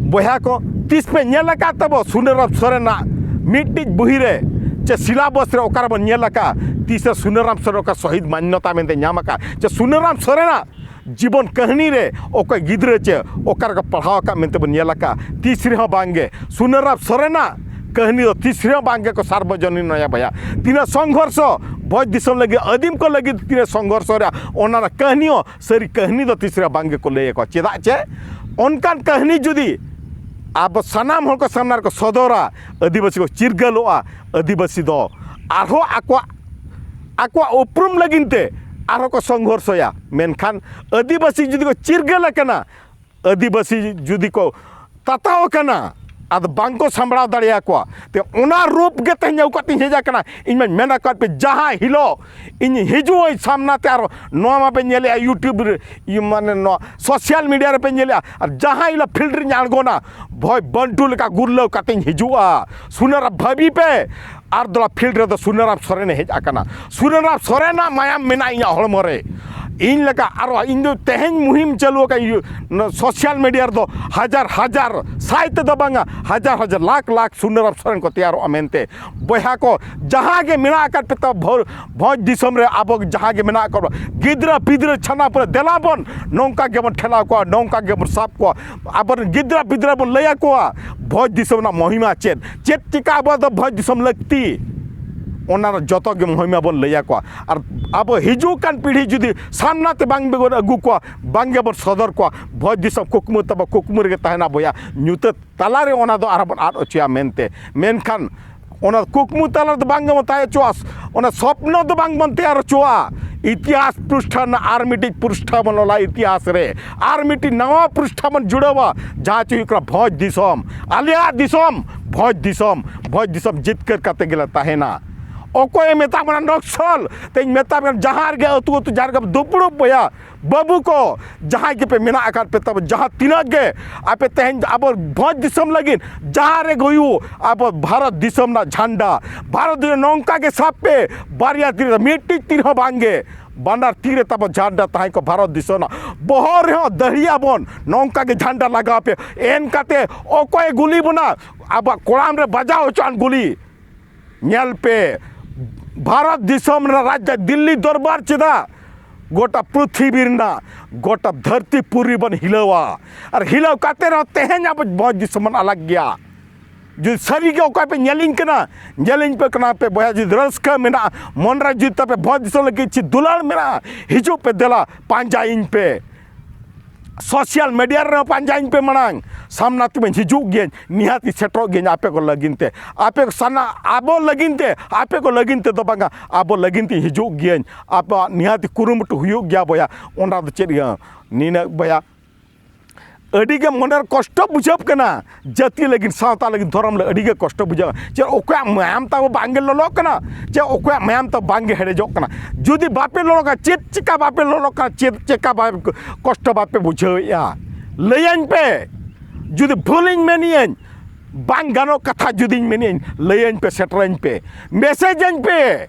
ᱵᱚᱭᱦᱟ ᱠᱚ, ᱛᱤᱥ ᱯᱮ ᱧᱮᱞ ᱟᱠᱟᱫ ᱛᱟᱵᱚ ᱥᱩᱱᱟᱹᱨᱟᱢ ᱥᱚᱨᱮᱱᱟᱜ ᱢᱤᱫᱴᱤᱡ ᱵᱩᱦᱤ ᱨᱮ ᱪᱮ ᱥᱤᱞᱟᱵᱚᱥ ᱨᱮ ᱚᱠᱟ ᱨᱮᱵᱚᱱ ᱧᱮᱞ ᱟᱠᱟᱫ ᱛᱤᱥ ᱨᱮ ᱥᱩᱱᱟᱹᱨᱟᱢ ᱥᱚᱨᱮᱱ ᱚᱠᱟ ᱥᱚᱦᱤᱫ ᱢᱟᱱᱱᱚᱛᱟ ᱢᱮᱱᱛᱮ ᱧᱟᱢ ᱟᱠᱟᱫ ᱪᱮ ᱥᱩᱱᱟᱹᱨᱟᱢ ᱥᱚᱨᱮᱱᱟᱜ ᱡᱤᱵᱚᱱ ᱠᱟᱹᱦᱱᱤ ᱨᱮ ᱚᱠᱚᱭ ᱜᱤᱫᱽᱨᱟᱹ ᱪᱮ ᱚᱠᱟ ᱨᱮᱠᱚ ᱯᱟᱲᱦᱟᱣ ᱟᱠᱟᱫ ᱢᱮᱱᱛᱮ ᱵᱚᱱ ᱧᱮᱞ ᱟᱠᱟᱫ? ᱛᱤᱥ ᱨᱮᱦᱚᱸ ᱵᱟᱝ ᱜᱮ᱾ ᱥᱩᱱᱟᱹᱨᱟᱢ ᱥᱚᱨᱮᱱᱟᱜ ᱠᱟᱹᱦᱱᱤ ᱫᱚ ᱛᱤᱥ ᱨᱮᱦᱚᱸ ᱵᱟᱝ ᱜᱮᱠᱚ ᱥᱟᱨᱵᱚᱡᱚᱱᱤᱱ ᱱᱚᱭᱟ ᱵᱚᱭᱦᱟ᱾ ᱛᱤᱱᱟᱹᱜ ᱥᱚᱝᱜᱷᱚᱨᱥᱚ ᱵᱷᱚᱡᱽ ᱫᱤᱥᱚᱢ ᱞᱟᱹᱜᱤᱫ, ᱟᱹᱫᱤᱢ ᱠᱚ ᱞᱟᱹᱜᱤᱫ ᱛᱤᱱᱟᱹᱜ ᱥᱚᱝᱜᱷᱚᱨᱥᱚ ᱨᱮᱭᱟᱜ ᱚᱱᱟ ᱨᱮᱱᱟᱜ ᱠᱟᱹᱦᱱᱤ ᱦᱚᱸ ᱥᱟᱹᱨᱤ ᱠᱟᱹᱦᱱᱤ ᱫᱚ ᱛᱤᱥ ᱨᱮᱦᱚᱸ ᱵᱟᱝ ᱜᱮᱠᱚ ᱞᱟᱹᱭ ᱟᱠᱚᱣᱟ᱾ ᱪᱮᱫᱟᱜ ᱪᱮ ᱚᱱᱠᱟᱱ ᱠᱟᱹᱦᱱᱤ ᱡᱩᱫᱤ ᱟᱵᱚ ᱥᱟᱱᱟᱢ ᱦᱚᱲ ᱠᱚ ᱥᱟᱢᱱᱟ ᱨᱮᱠᱚ ᱥᱚᱫᱚᱨᱟ, ᱟᱹᱫᱤᱵᱟᱹᱥᱤ ᱠᱚ ᱪᱤᱨᱜᱟᱹᱞᱚᱜᱼᱟ, ᱟᱹᱫᱤᱵᱟᱹᱥᱤ ᱫᱚ ᱟᱨᱦᱚᱸ ᱟᱠᱚᱣᱟᱜ, ᱟᱠᱚᱣᱟᱜ ᱩᱯᱨᱩᱢ ᱞᱟᱹᱜᱤᱫ ᱛᱮ ᱟᱨᱦᱚᱸ ᱠᱚ ᱥᱚᱝᱜᱷᱚᱨᱥᱚᱭᱟ᱾ ᱢᱮᱱᱠᱷᱟᱱ ᱟᱹᱫᱤᱵᱟᱹᱥᱤ ᱡᱩᱫᱤ ᱠᱚ ᱪᱤᱨᱜᱟᱹᱞ ᱟᱠᱟᱱᱟ, ᱟᱹᱫᱤᱵᱟᱹᱥᱤ ᱡᱩᱫᱤ ᱠᱚ ᱛᱟᱛᱟᱣ ᱟᱠᱟᱱᱟ, ᱟᱫᱚ ᱵᱟᱝ ᱠᱚ ᱥᱟᱢᱵᱲᱟᱣ ᱫᱟᱲᱮᱭᱟᱠᱚᱣᱟ᱾ ᱛᱮ ᱚᱱᱟ ᱨᱩᱯ ᱜᱮ ᱛᱮᱦᱮᱧ ᱟᱹᱜᱩ ᱠᱟᱛᱮᱧ ᱦᱮᱡ ᱟᱠᱟᱱᱟ᱾ ᱤᱧ ᱢᱟᱧ ᱢᱮᱱ ᱟᱠᱟᱫ ᱯᱮ, ᱡᱟᱦᱟᱸ ᱦᱤᱞᱳᱜ ᱤᱧ ᱦᱤᱡᱩᱜ ᱟᱹᱧ ᱥᱟᱢᱱᱟ ᱛᱮ, ᱟᱨ ᱱᱚᱣᱟ ᱢᱟᱯᱮ ᱧᱮᱞᱮᱜᱼᱟ YouTube ᱨᱮ, ᱤᱭᱟᱹ ᱢᱟᱱᱮ ᱱᱚᱣᱟ social media ᱨᱮᱯᱮ ᱧᱮᱞᱮᱜᱼᱟ, ᱟᱨ ᱡᱟᱦᱟᱸ ᱦᱤᱞᱳᱜ field ᱨᱤᱧ ᱟᱬᱜᱚᱱᱟ, ᱵᱷᱚᱭ ᱵᱟᱹᱱᱴᱩ ᱞᱮᱠᱟ ᱜᱩᱨᱞᱟᱹᱣ ᱠᱟᱛᱮᱧ ᱦᱤᱡᱩᱜᱼᱟ᱾ ᱥᱩᱱᱟᱹᱨᱟᱢ ᱵᱷᱟᱹᱵᱤ ᱯᱮ, ᱟᱨ ᱫᱚᱞᱟ field ᱨᱮᱫᱚ ᱥᱩᱱᱟᱹᱨᱟᱢ ᱥᱚᱨᱮᱱᱮ ᱦᱮᱡ ᱟᱠᱟᱱᱟ᱾ ᱥᱩᱱᱟᱹᱨᱟᱢ ᱥᱚᱨᱮᱱᱟᱜ ᱢᱟᱭᱟᱢ ᱢᱮᱱᱟᱜᱼᱟ ᱤᱧᱟᱹᱜ ᱦᱚᱲᱢᱚ ᱨᱮ᱾ ᱤᱧ ᱞᱮᱠᱟ ᱟᱨᱚ ᱤᱧ ᱫᱚ ᱛᱮᱦᱮᱧ ᱢᱩᱦᱤᱢ ᱪᱟᱹᱞᱩ ᱟᱠᱟᱫ ᱤᱭᱟᱹ, ᱱᱚᱣᱟ social media ᱨᱮᱫᱚ ᱦᱟᱡᱟᱨ ᱦᱟᱡᱟᱨ, ᱥᱟᱭ ᱛᱮᱫᱚ ᱵᱟᱝᱟ, ᱦᱟᱡᱟᱨ ᱦᱟᱡᱟᱨ, ᱞᱟᱠᱷ ᱞᱟᱠᱷ ᱥᱩᱱᱟᱹᱨᱟᱢ ᱥᱚᱨᱮᱱ ᱠᱚ ᱛᱮᱭᱟᱨᱚᱜᱼᱟ ᱢᱮᱱᱛᱮ᱾ ᱵᱚᱭᱦᱟ ᱠᱚ, ᱡᱟᱦᱟᱸ ᱜᱮ ᱢᱮᱱᱟᱜ ᱟᱠᱟᱫ ᱯᱮ ᱛᱟᱵᱚ ᱵᱷᱚ-, ᱵᱷᱚᱸᱡᱽ ᱫᱤᱥᱚᱢ ᱨᱮ ᱟᱵᱚ ᱡᱟᱦᱟᱸ ᱜᱮ ᱢᱮᱱᱟᱜ ᱟᱠᱟᱫ ᱵᱚᱱᱟ, ᱜᱤᱫᱽᱨᱟᱹ ᱯᱤᱫᱽᱨᱟᱹ ᱪᱷᱟᱱᱟ ᱯᱚᱨᱮ ᱫᱮᱞᱟ ᱵᱚᱱ ᱱᱚᱝᱠᱟ ᱜᱮᱵᱚᱱ ᱴᱷᱮᱞᱟᱣ ᱠᱚᱣᱟ, ᱱᱚᱝᱠᱟ ᱜᱮᱵᱚᱱ ᱥᱟᱵ ᱠᱚᱣᱟ᱾ ᱟᱵᱚᱨᱮᱱ ᱜᱤᱫᱽᱨᱟᱹ ᱯᱤᱫᱽᱨᱟᱹ ᱵᱚᱱ ᱞᱟᱹᱭ ᱟᱠᱚᱣᱟ ᱵᱷᱚᱸᱡᱽ ᱫᱤᱥᱚᱢ ᱨᱮᱱᱟᱜ ᱢᱚᱦᱤᱢᱟ ᱪᱮᱫ, ᱪᱮᱫ ᱪᱤᱠᱟ ᱟᱵᱚ ᱫᱚ ᱵᱷᱚᱸᱡᱽ ᱫᱤᱥᱚᱢ ᱞᱟᱹᱠᱛᱤ, ᱚᱱᱟ ᱫᱚ ᱡᱚᱛᱚ ᱜᱮ ᱢᱚᱦᱤᱢᱟ ᱵᱚᱱ ᱞᱟᱹᱭ ᱟᱠᱚᱣᱟ᱾ ᱟᱨ ᱟᱵᱚ ᱦᱤᱡᱩᱜ ᱠᱟᱱ ᱯᱤᱲᱦᱤ ᱡᱩᱫᱤ ᱥᱟᱢᱱᱟ ᱛᱮ ᱵᱟᱝ ᱵᱚᱱ ᱟᱹᱜᱩ ᱠᱚᱣᱟ, ᱵᱟᱝ ᱜᱮᱵᱚᱱ ᱥᱚᱫᱚᱨ ᱠᱚᱣᱟ, ᱵᱷᱚᱸᱡᱽ ᱫᱤᱥᱚᱢ ᱠᱩᱠᱢᱩ ᱛᱟᱵᱚ ᱠᱩᱠᱢᱩ ᱨᱮᱜᱮ ᱛᱟᱦᱮᱱᱟ ᱵᱚᱭᱦᱟ᱾ ᱧᱩᱛᱟᱹᱛ ᱛᱟᱞᱟᱨᱮ ᱚᱱᱟ ᱫᱚ ᱟᱨᱦᱚᱸ ᱵᱚᱱ ᱟᱫ ᱦᱚᱪᱚᱭᱟ ᱢᱮᱱᱛᱮ᱾ ᱢᱮᱱᱠᱷᱟᱱ ᱚᱱᱟ ᱠᱩᱠᱢᱩ ᱛᱟᱞᱟ ᱨᱮᱫᱚ ᱵᱟᱝ ᱜᱮᱵᱚᱱ ᱛᱟᱦᱮᱸ ᱦᱚᱪᱚᱣᱟᱜᱼᱟ, ᱚᱱᱟ ᱥᱚᱯᱱᱚ ᱫᱚ ᱵᱟᱝ ᱵᱚᱱ ᱛᱮᱭᱟᱨ ᱦᱚᱪᱚᱣᱟᱜᱼᱟ᱾ ᱤᱛᱤᱦᱟᱥ ᱯᱨᱤᱥᱴᱷᱟ ᱨᱮᱱᱟᱜ ᱟᱨ ᱢᱤᱫᱴᱤᱡ ᱯᱨᱤᱥᱴᱷᱟ ᱵᱚᱱ ᱚᱞᱟ ᱤᱛᱤᱦᱟᱥ ᱨᱮ, ᱟᱨ ᱢᱤᱫᱴᱤᱡ ᱱᱟᱣᱟ ᱯᱨᱤᱥᱴᱷᱟ ᱵᱚᱱ ᱡᱩᱲᱟᱹᱣᱟ, ᱡᱟᱦᱟᱸ ᱪᱮ ᱦᱩᱭᱩᱜ ᱠᱟᱱᱟ ᱵᱷᱚᱸᱡᱽ ᱫᱤᱥᱚᱢ, ᱟᱞᱮᱭᱟᱜ ᱫᱤᱥᱚᱢ, ᱵᱷᱚᱸᱡᱽ ᱫᱤᱥᱚᱢ, ᱵᱷᱚᱸᱡᱽ ᱫᱤᱥᱚᱢ ᱡᱤᱛᱠᱟᱹᱨ ᱠᱟᱛᱮ ᱜᱮᱞᱮ ᱛᱟᱦᱮᱱᱟ᱾ ᱚᱠᱚᱭᱮ ᱢᱮᱛᱟᱢ ᱠᱟᱱᱟ ᱱᱚᱠᱥᱚᱞ? ᱛᱮᱧ ᱢᱮᱛᱟᱢ ᱠᱟᱱᱟ, ᱡᱟᱦᱟᱸ ᱨᱮᱜᱮ ᱟᱹᱛᱩ ᱟᱹᱛᱩ ᱡᱟᱦᱟᱸ ᱨᱮᱜᱮ ᱫᱩᱯᱲᱩᱵ ᱵᱚᱭᱦᱟ, ᱵᱟᱹᱵᱩ ᱠᱚ, ᱡᱟᱦᱟᱸᱭ ᱜᱮᱯᱮ ᱢᱮᱱᱟᱜ ᱟᱠᱟᱫ ᱯᱮ ᱛᱟᱵᱚ, ᱡᱟᱦᱟᱸ ᱛᱤᱱᱟᱹᱜ ᱜᱮ ᱟᱯᱮ ᱛᱮᱦᱮᱧ ᱟᱵᱚ ᱵᱷᱚᱸᱡᱽ ᱫᱤᱥᱚᱢ ᱞᱟᱹᱜᱤᱫ ᱡᱟᱦᱟᱸ ᱨᱮᱜᱮ ᱦᱩᱭᱩᱜ, ᱟᱵᱚ ᱵᱷᱟᱨᱚᱛ ᱫᱤᱥᱚᱢ ᱨᱮᱱᱟᱜ ᱡᱷᱟᱱᱰᱟ, ᱵᱷᱟᱨᱚᱛ ᱫᱤᱥᱚᱢ ᱱᱚᱝᱠᱟ ᱜᱮ ᱥᱟᱵ ᱯᱮ, ᱵᱟᱨᱭᱟ ᱛᱤ ᱨᱮ, ᱢᱤᱫᱴᱤᱡ ᱛᱤ ᱨᱮᱦᱚᱸ ᱵᱟᱝ ᱜᱮ, ᱵᱟᱱᱟᱨ ᱛᱤ ᱨᱮ ᱛᱟᱵᱚ ᱡᱷᱟᱱᱰᱟ ᱛᱟᱦᱮᱸ ᱠᱚ ᱵᱷᱟᱨᱚᱛ ᱫᱤᱥᱚᱢ ᱨᱮᱱᱟᱜ, ᱵᱚᱦᱚᱜ ᱨᱮᱦᱚᱸ ᱫᱟᱹᱦᱲᱤᱭᱟᱵᱚᱱ, ᱱᱚᱝᱠᱟ ᱜᱮ ᱡᱷᱟᱱᱰᱟ ᱞᱟᱜᱟᱣ ᱯᱮ᱾ ᱮᱱ ᱠᱟᱛᱮ ᱚᱠᱚᱭ ᱜᱩᱞᱤ ᱵᱚᱱᱟ? ᱟᱵᱚᱣᱟᱜ ᱠᱚᱲᱟᱢ ᱨᱮ ᱵᱟᱡᱟᱣ ᱦᱚᱪᱚᱣᱟᱱ ᱜᱩᱞᱤ᱾ ᱧᱮᱞ ᱯᱮ, ᱵᱷᱟᱨᱚᱛ ᱫᱤᱥᱚᱢ ᱨᱮᱱᱟᱜ ᱨᱟᱡᱽᱫᱷᱟᱱᱤ ᱫᱤᱞᱞᱤ ᱫᱚᱨᱵᱟᱨ ᱪᱮᱫᱟᱜ ᱜᱚᱴᱟ ᱯᱨᱤᱛᱷᱤᱵᱤ ᱨᱮᱱᱟᱜ ᱜᱚᱴᱟ ᱫᱷᱟᱹᱨᱛᱤ ᱯᱩᱨᱤ ᱵᱚᱱ ᱦᱤᱞᱟᱹᱣᱟ? ᱟᱨ ᱦᱤᱞᱟᱹᱣ ᱠᱟᱛᱮ ᱨᱮᱦᱚᱸ ᱛᱮᱦᱮᱧ ᱟᱵᱚ ᱵᱷᱚᱸᱡᱽ ᱫᱤᱥᱚᱢ ᱵᱚᱱ ᱟᱞᱟᱜᱽ ᱜᱮᱭᱟ᱾ ᱡᱩᱫᱤ ᱥᱟᱹᱨᱤ ᱜᱮ ᱚᱠᱚᱭ ᱯᱮ ᱧᱮᱞᱤᱧ ᱠᱟᱱᱟ, ᱧᱮᱞᱤᱧ ᱯᱮ ᱠᱟᱱᱟ ᱯᱮ ᱵᱚᱭᱦᱟ, ᱡᱩᱫᱤ ᱨᱟᱹᱥᱠᱟᱹ ᱢᱮᱱᱟᱜᱼᱟ, ᱢᱚᱱ ᱨᱮ ᱡᱩᱫᱤ ᱛᱟᱯᱮ ᱵᱷᱚᱸᱡᱽ ᱫᱤᱥᱚᱢ ᱞᱟᱹᱜᱤᱫ ᱪᱮᱫ ᱫᱩᱞᱟᱹᱲ ᱢᱮᱱᱟᱜᱼᱟ, ᱦᱤᱡᱩᱜ ᱯᱮ, ᱫᱮᱞᱟ ᱯᱟᱸᱡᱟᱭᱤᱧ ᱯᱮ᱾ ᱥᱳᱥᱟᱞ ᱢᱤᱰᱤᱭᱟ ᱨᱮᱦᱚᱸ ᱯᱟᱸᱡᱟᱧ ᱯᱮ ᱢᱟᱲᱟᱝ, ᱥᱟᱢᱱᱟ ᱛᱮᱵᱚᱱ ᱦᱤᱡᱩᱜ ᱜᱮᱭᱟ, ᱱᱤᱦᱟᱹᱛᱤ ᱥᱮᱴᱮᱨᱚᱜ ᱜᱮᱭᱟ ᱟᱯᱮ ᱠᱚ ᱞᱟᱹᱜᱤᱫ ᱛᱮ, ᱟᱯᱮ ᱠᱚ ᱥᱟᱱᱟ ᱟᱵᱚ ᱞᱟᱹᱜᱤᱫ ᱛᱮ, ᱟᱯᱮ ᱠᱚ ᱞᱟᱹᱜᱤᱫ ᱛᱮ ᱫᱚ ᱵᱟᱝᱟ, ᱟᱵᱚ ᱞᱟᱹᱜᱤᱫ ᱛᱮ ᱦᱤᱡᱩᱜ ᱜᱮᱭᱟᱹᱧ᱾ ᱟᱵᱚᱣᱟᱜ ᱱᱤᱦᱟᱹᱛᱤ ᱠᱩᱨᱩᱢᱩᱴᱩ ᱦᱩᱭᱩᱜ ᱜᱮᱭᱟ ᱵᱚᱭᱦᱟ, ᱚᱱᱟ ᱫᱚ ᱪᱮᱫ ᱜᱮ ᱱᱤᱱᱟᱹᱜ ᱵᱚᱭᱦᱟ᱾ ᱟᱹᱰᱤ ᱜᱮ ᱢᱚᱱᱮᱨᱮ ᱠᱚᱥᱴᱚ ᱵᱩᱡᱷᱟᱹᱜ ᱠᱟᱱᱟ᱾ ᱡᱟᱹᱛᱤ ᱞᱟᱹᱜᱤᱫ, ᱥᱟᱶᱛᱟ ᱞᱟᱹᱜᱤᱫ, ᱫᱷᱚᱨᱚᱢ ᱞᱟᱹᱜᱤᱫ ᱟᱹᱰᱤ ᱜᱮ ᱠᱚᱥᱴᱚ ᱵᱩᱡᱷᱟᱹᱜᱼᱟ᱾ ᱪᱮᱫ ᱚᱠᱚᱭᱟᱜ ᱢᱟᱭᱟᱢ ᱛᱟᱵᱚ ᱵᱟᱝ ᱜᱮ ᱞᱚᱞᱚᱜ ᱠᱟᱱᱟ? ᱪᱮᱫ ᱚᱠᱚᱭᱟᱜ ᱢᱟᱭᱟᱢ ᱛᱟᱵᱚ ᱵᱟᱝ ᱜᱮ ᱦᱮᱰᱮᱡᱚᱜ ᱠᱟᱱᱟ? ᱡᱩᱫᱤ ᱵᱟᱯᱮ ᱞᱚᱞᱚᱜ ᱠᱟᱱᱟ, ᱪᱮᱫ ᱪᱮᱠᱟ ᱵᱟᱯᱮ ᱞᱚᱞᱚᱜ ᱠᱟᱱᱟ? ᱪᱮᱫ ᱪᱮᱠᱟ ᱵᱟᱯᱮ, ᱠᱚᱥᱴᱚ ᱵᱟᱯᱮ ᱵᱩᱡᱷᱟᱹᱣᱮᱫᱼᱟ? ᱞᱟᱹᱭᱟᱹᱧ ᱯᱮ᱾ ᱡᱩᱫᱤ ᱵᱷᱩᱞᱤᱧ ᱢᱮᱱᱮᱫᱼᱟᱹᱧ, ᱵᱟᱝ ᱜᱟᱱᱚᱜ ᱠᱟᱛᱷᱟ ᱡᱩᱫᱤᱧ ᱢᱮᱱᱮᱫᱼᱟᱹᱧ, ᱞᱟᱹᱭᱟᱹᱧ ᱯᱮ, ᱥᱮᱴᱮᱨᱟᱹᱧ ᱯᱮ, ᱢᱮᱥᱮᱡᱽ ᱟᱹᱧ ᱯᱮ᱾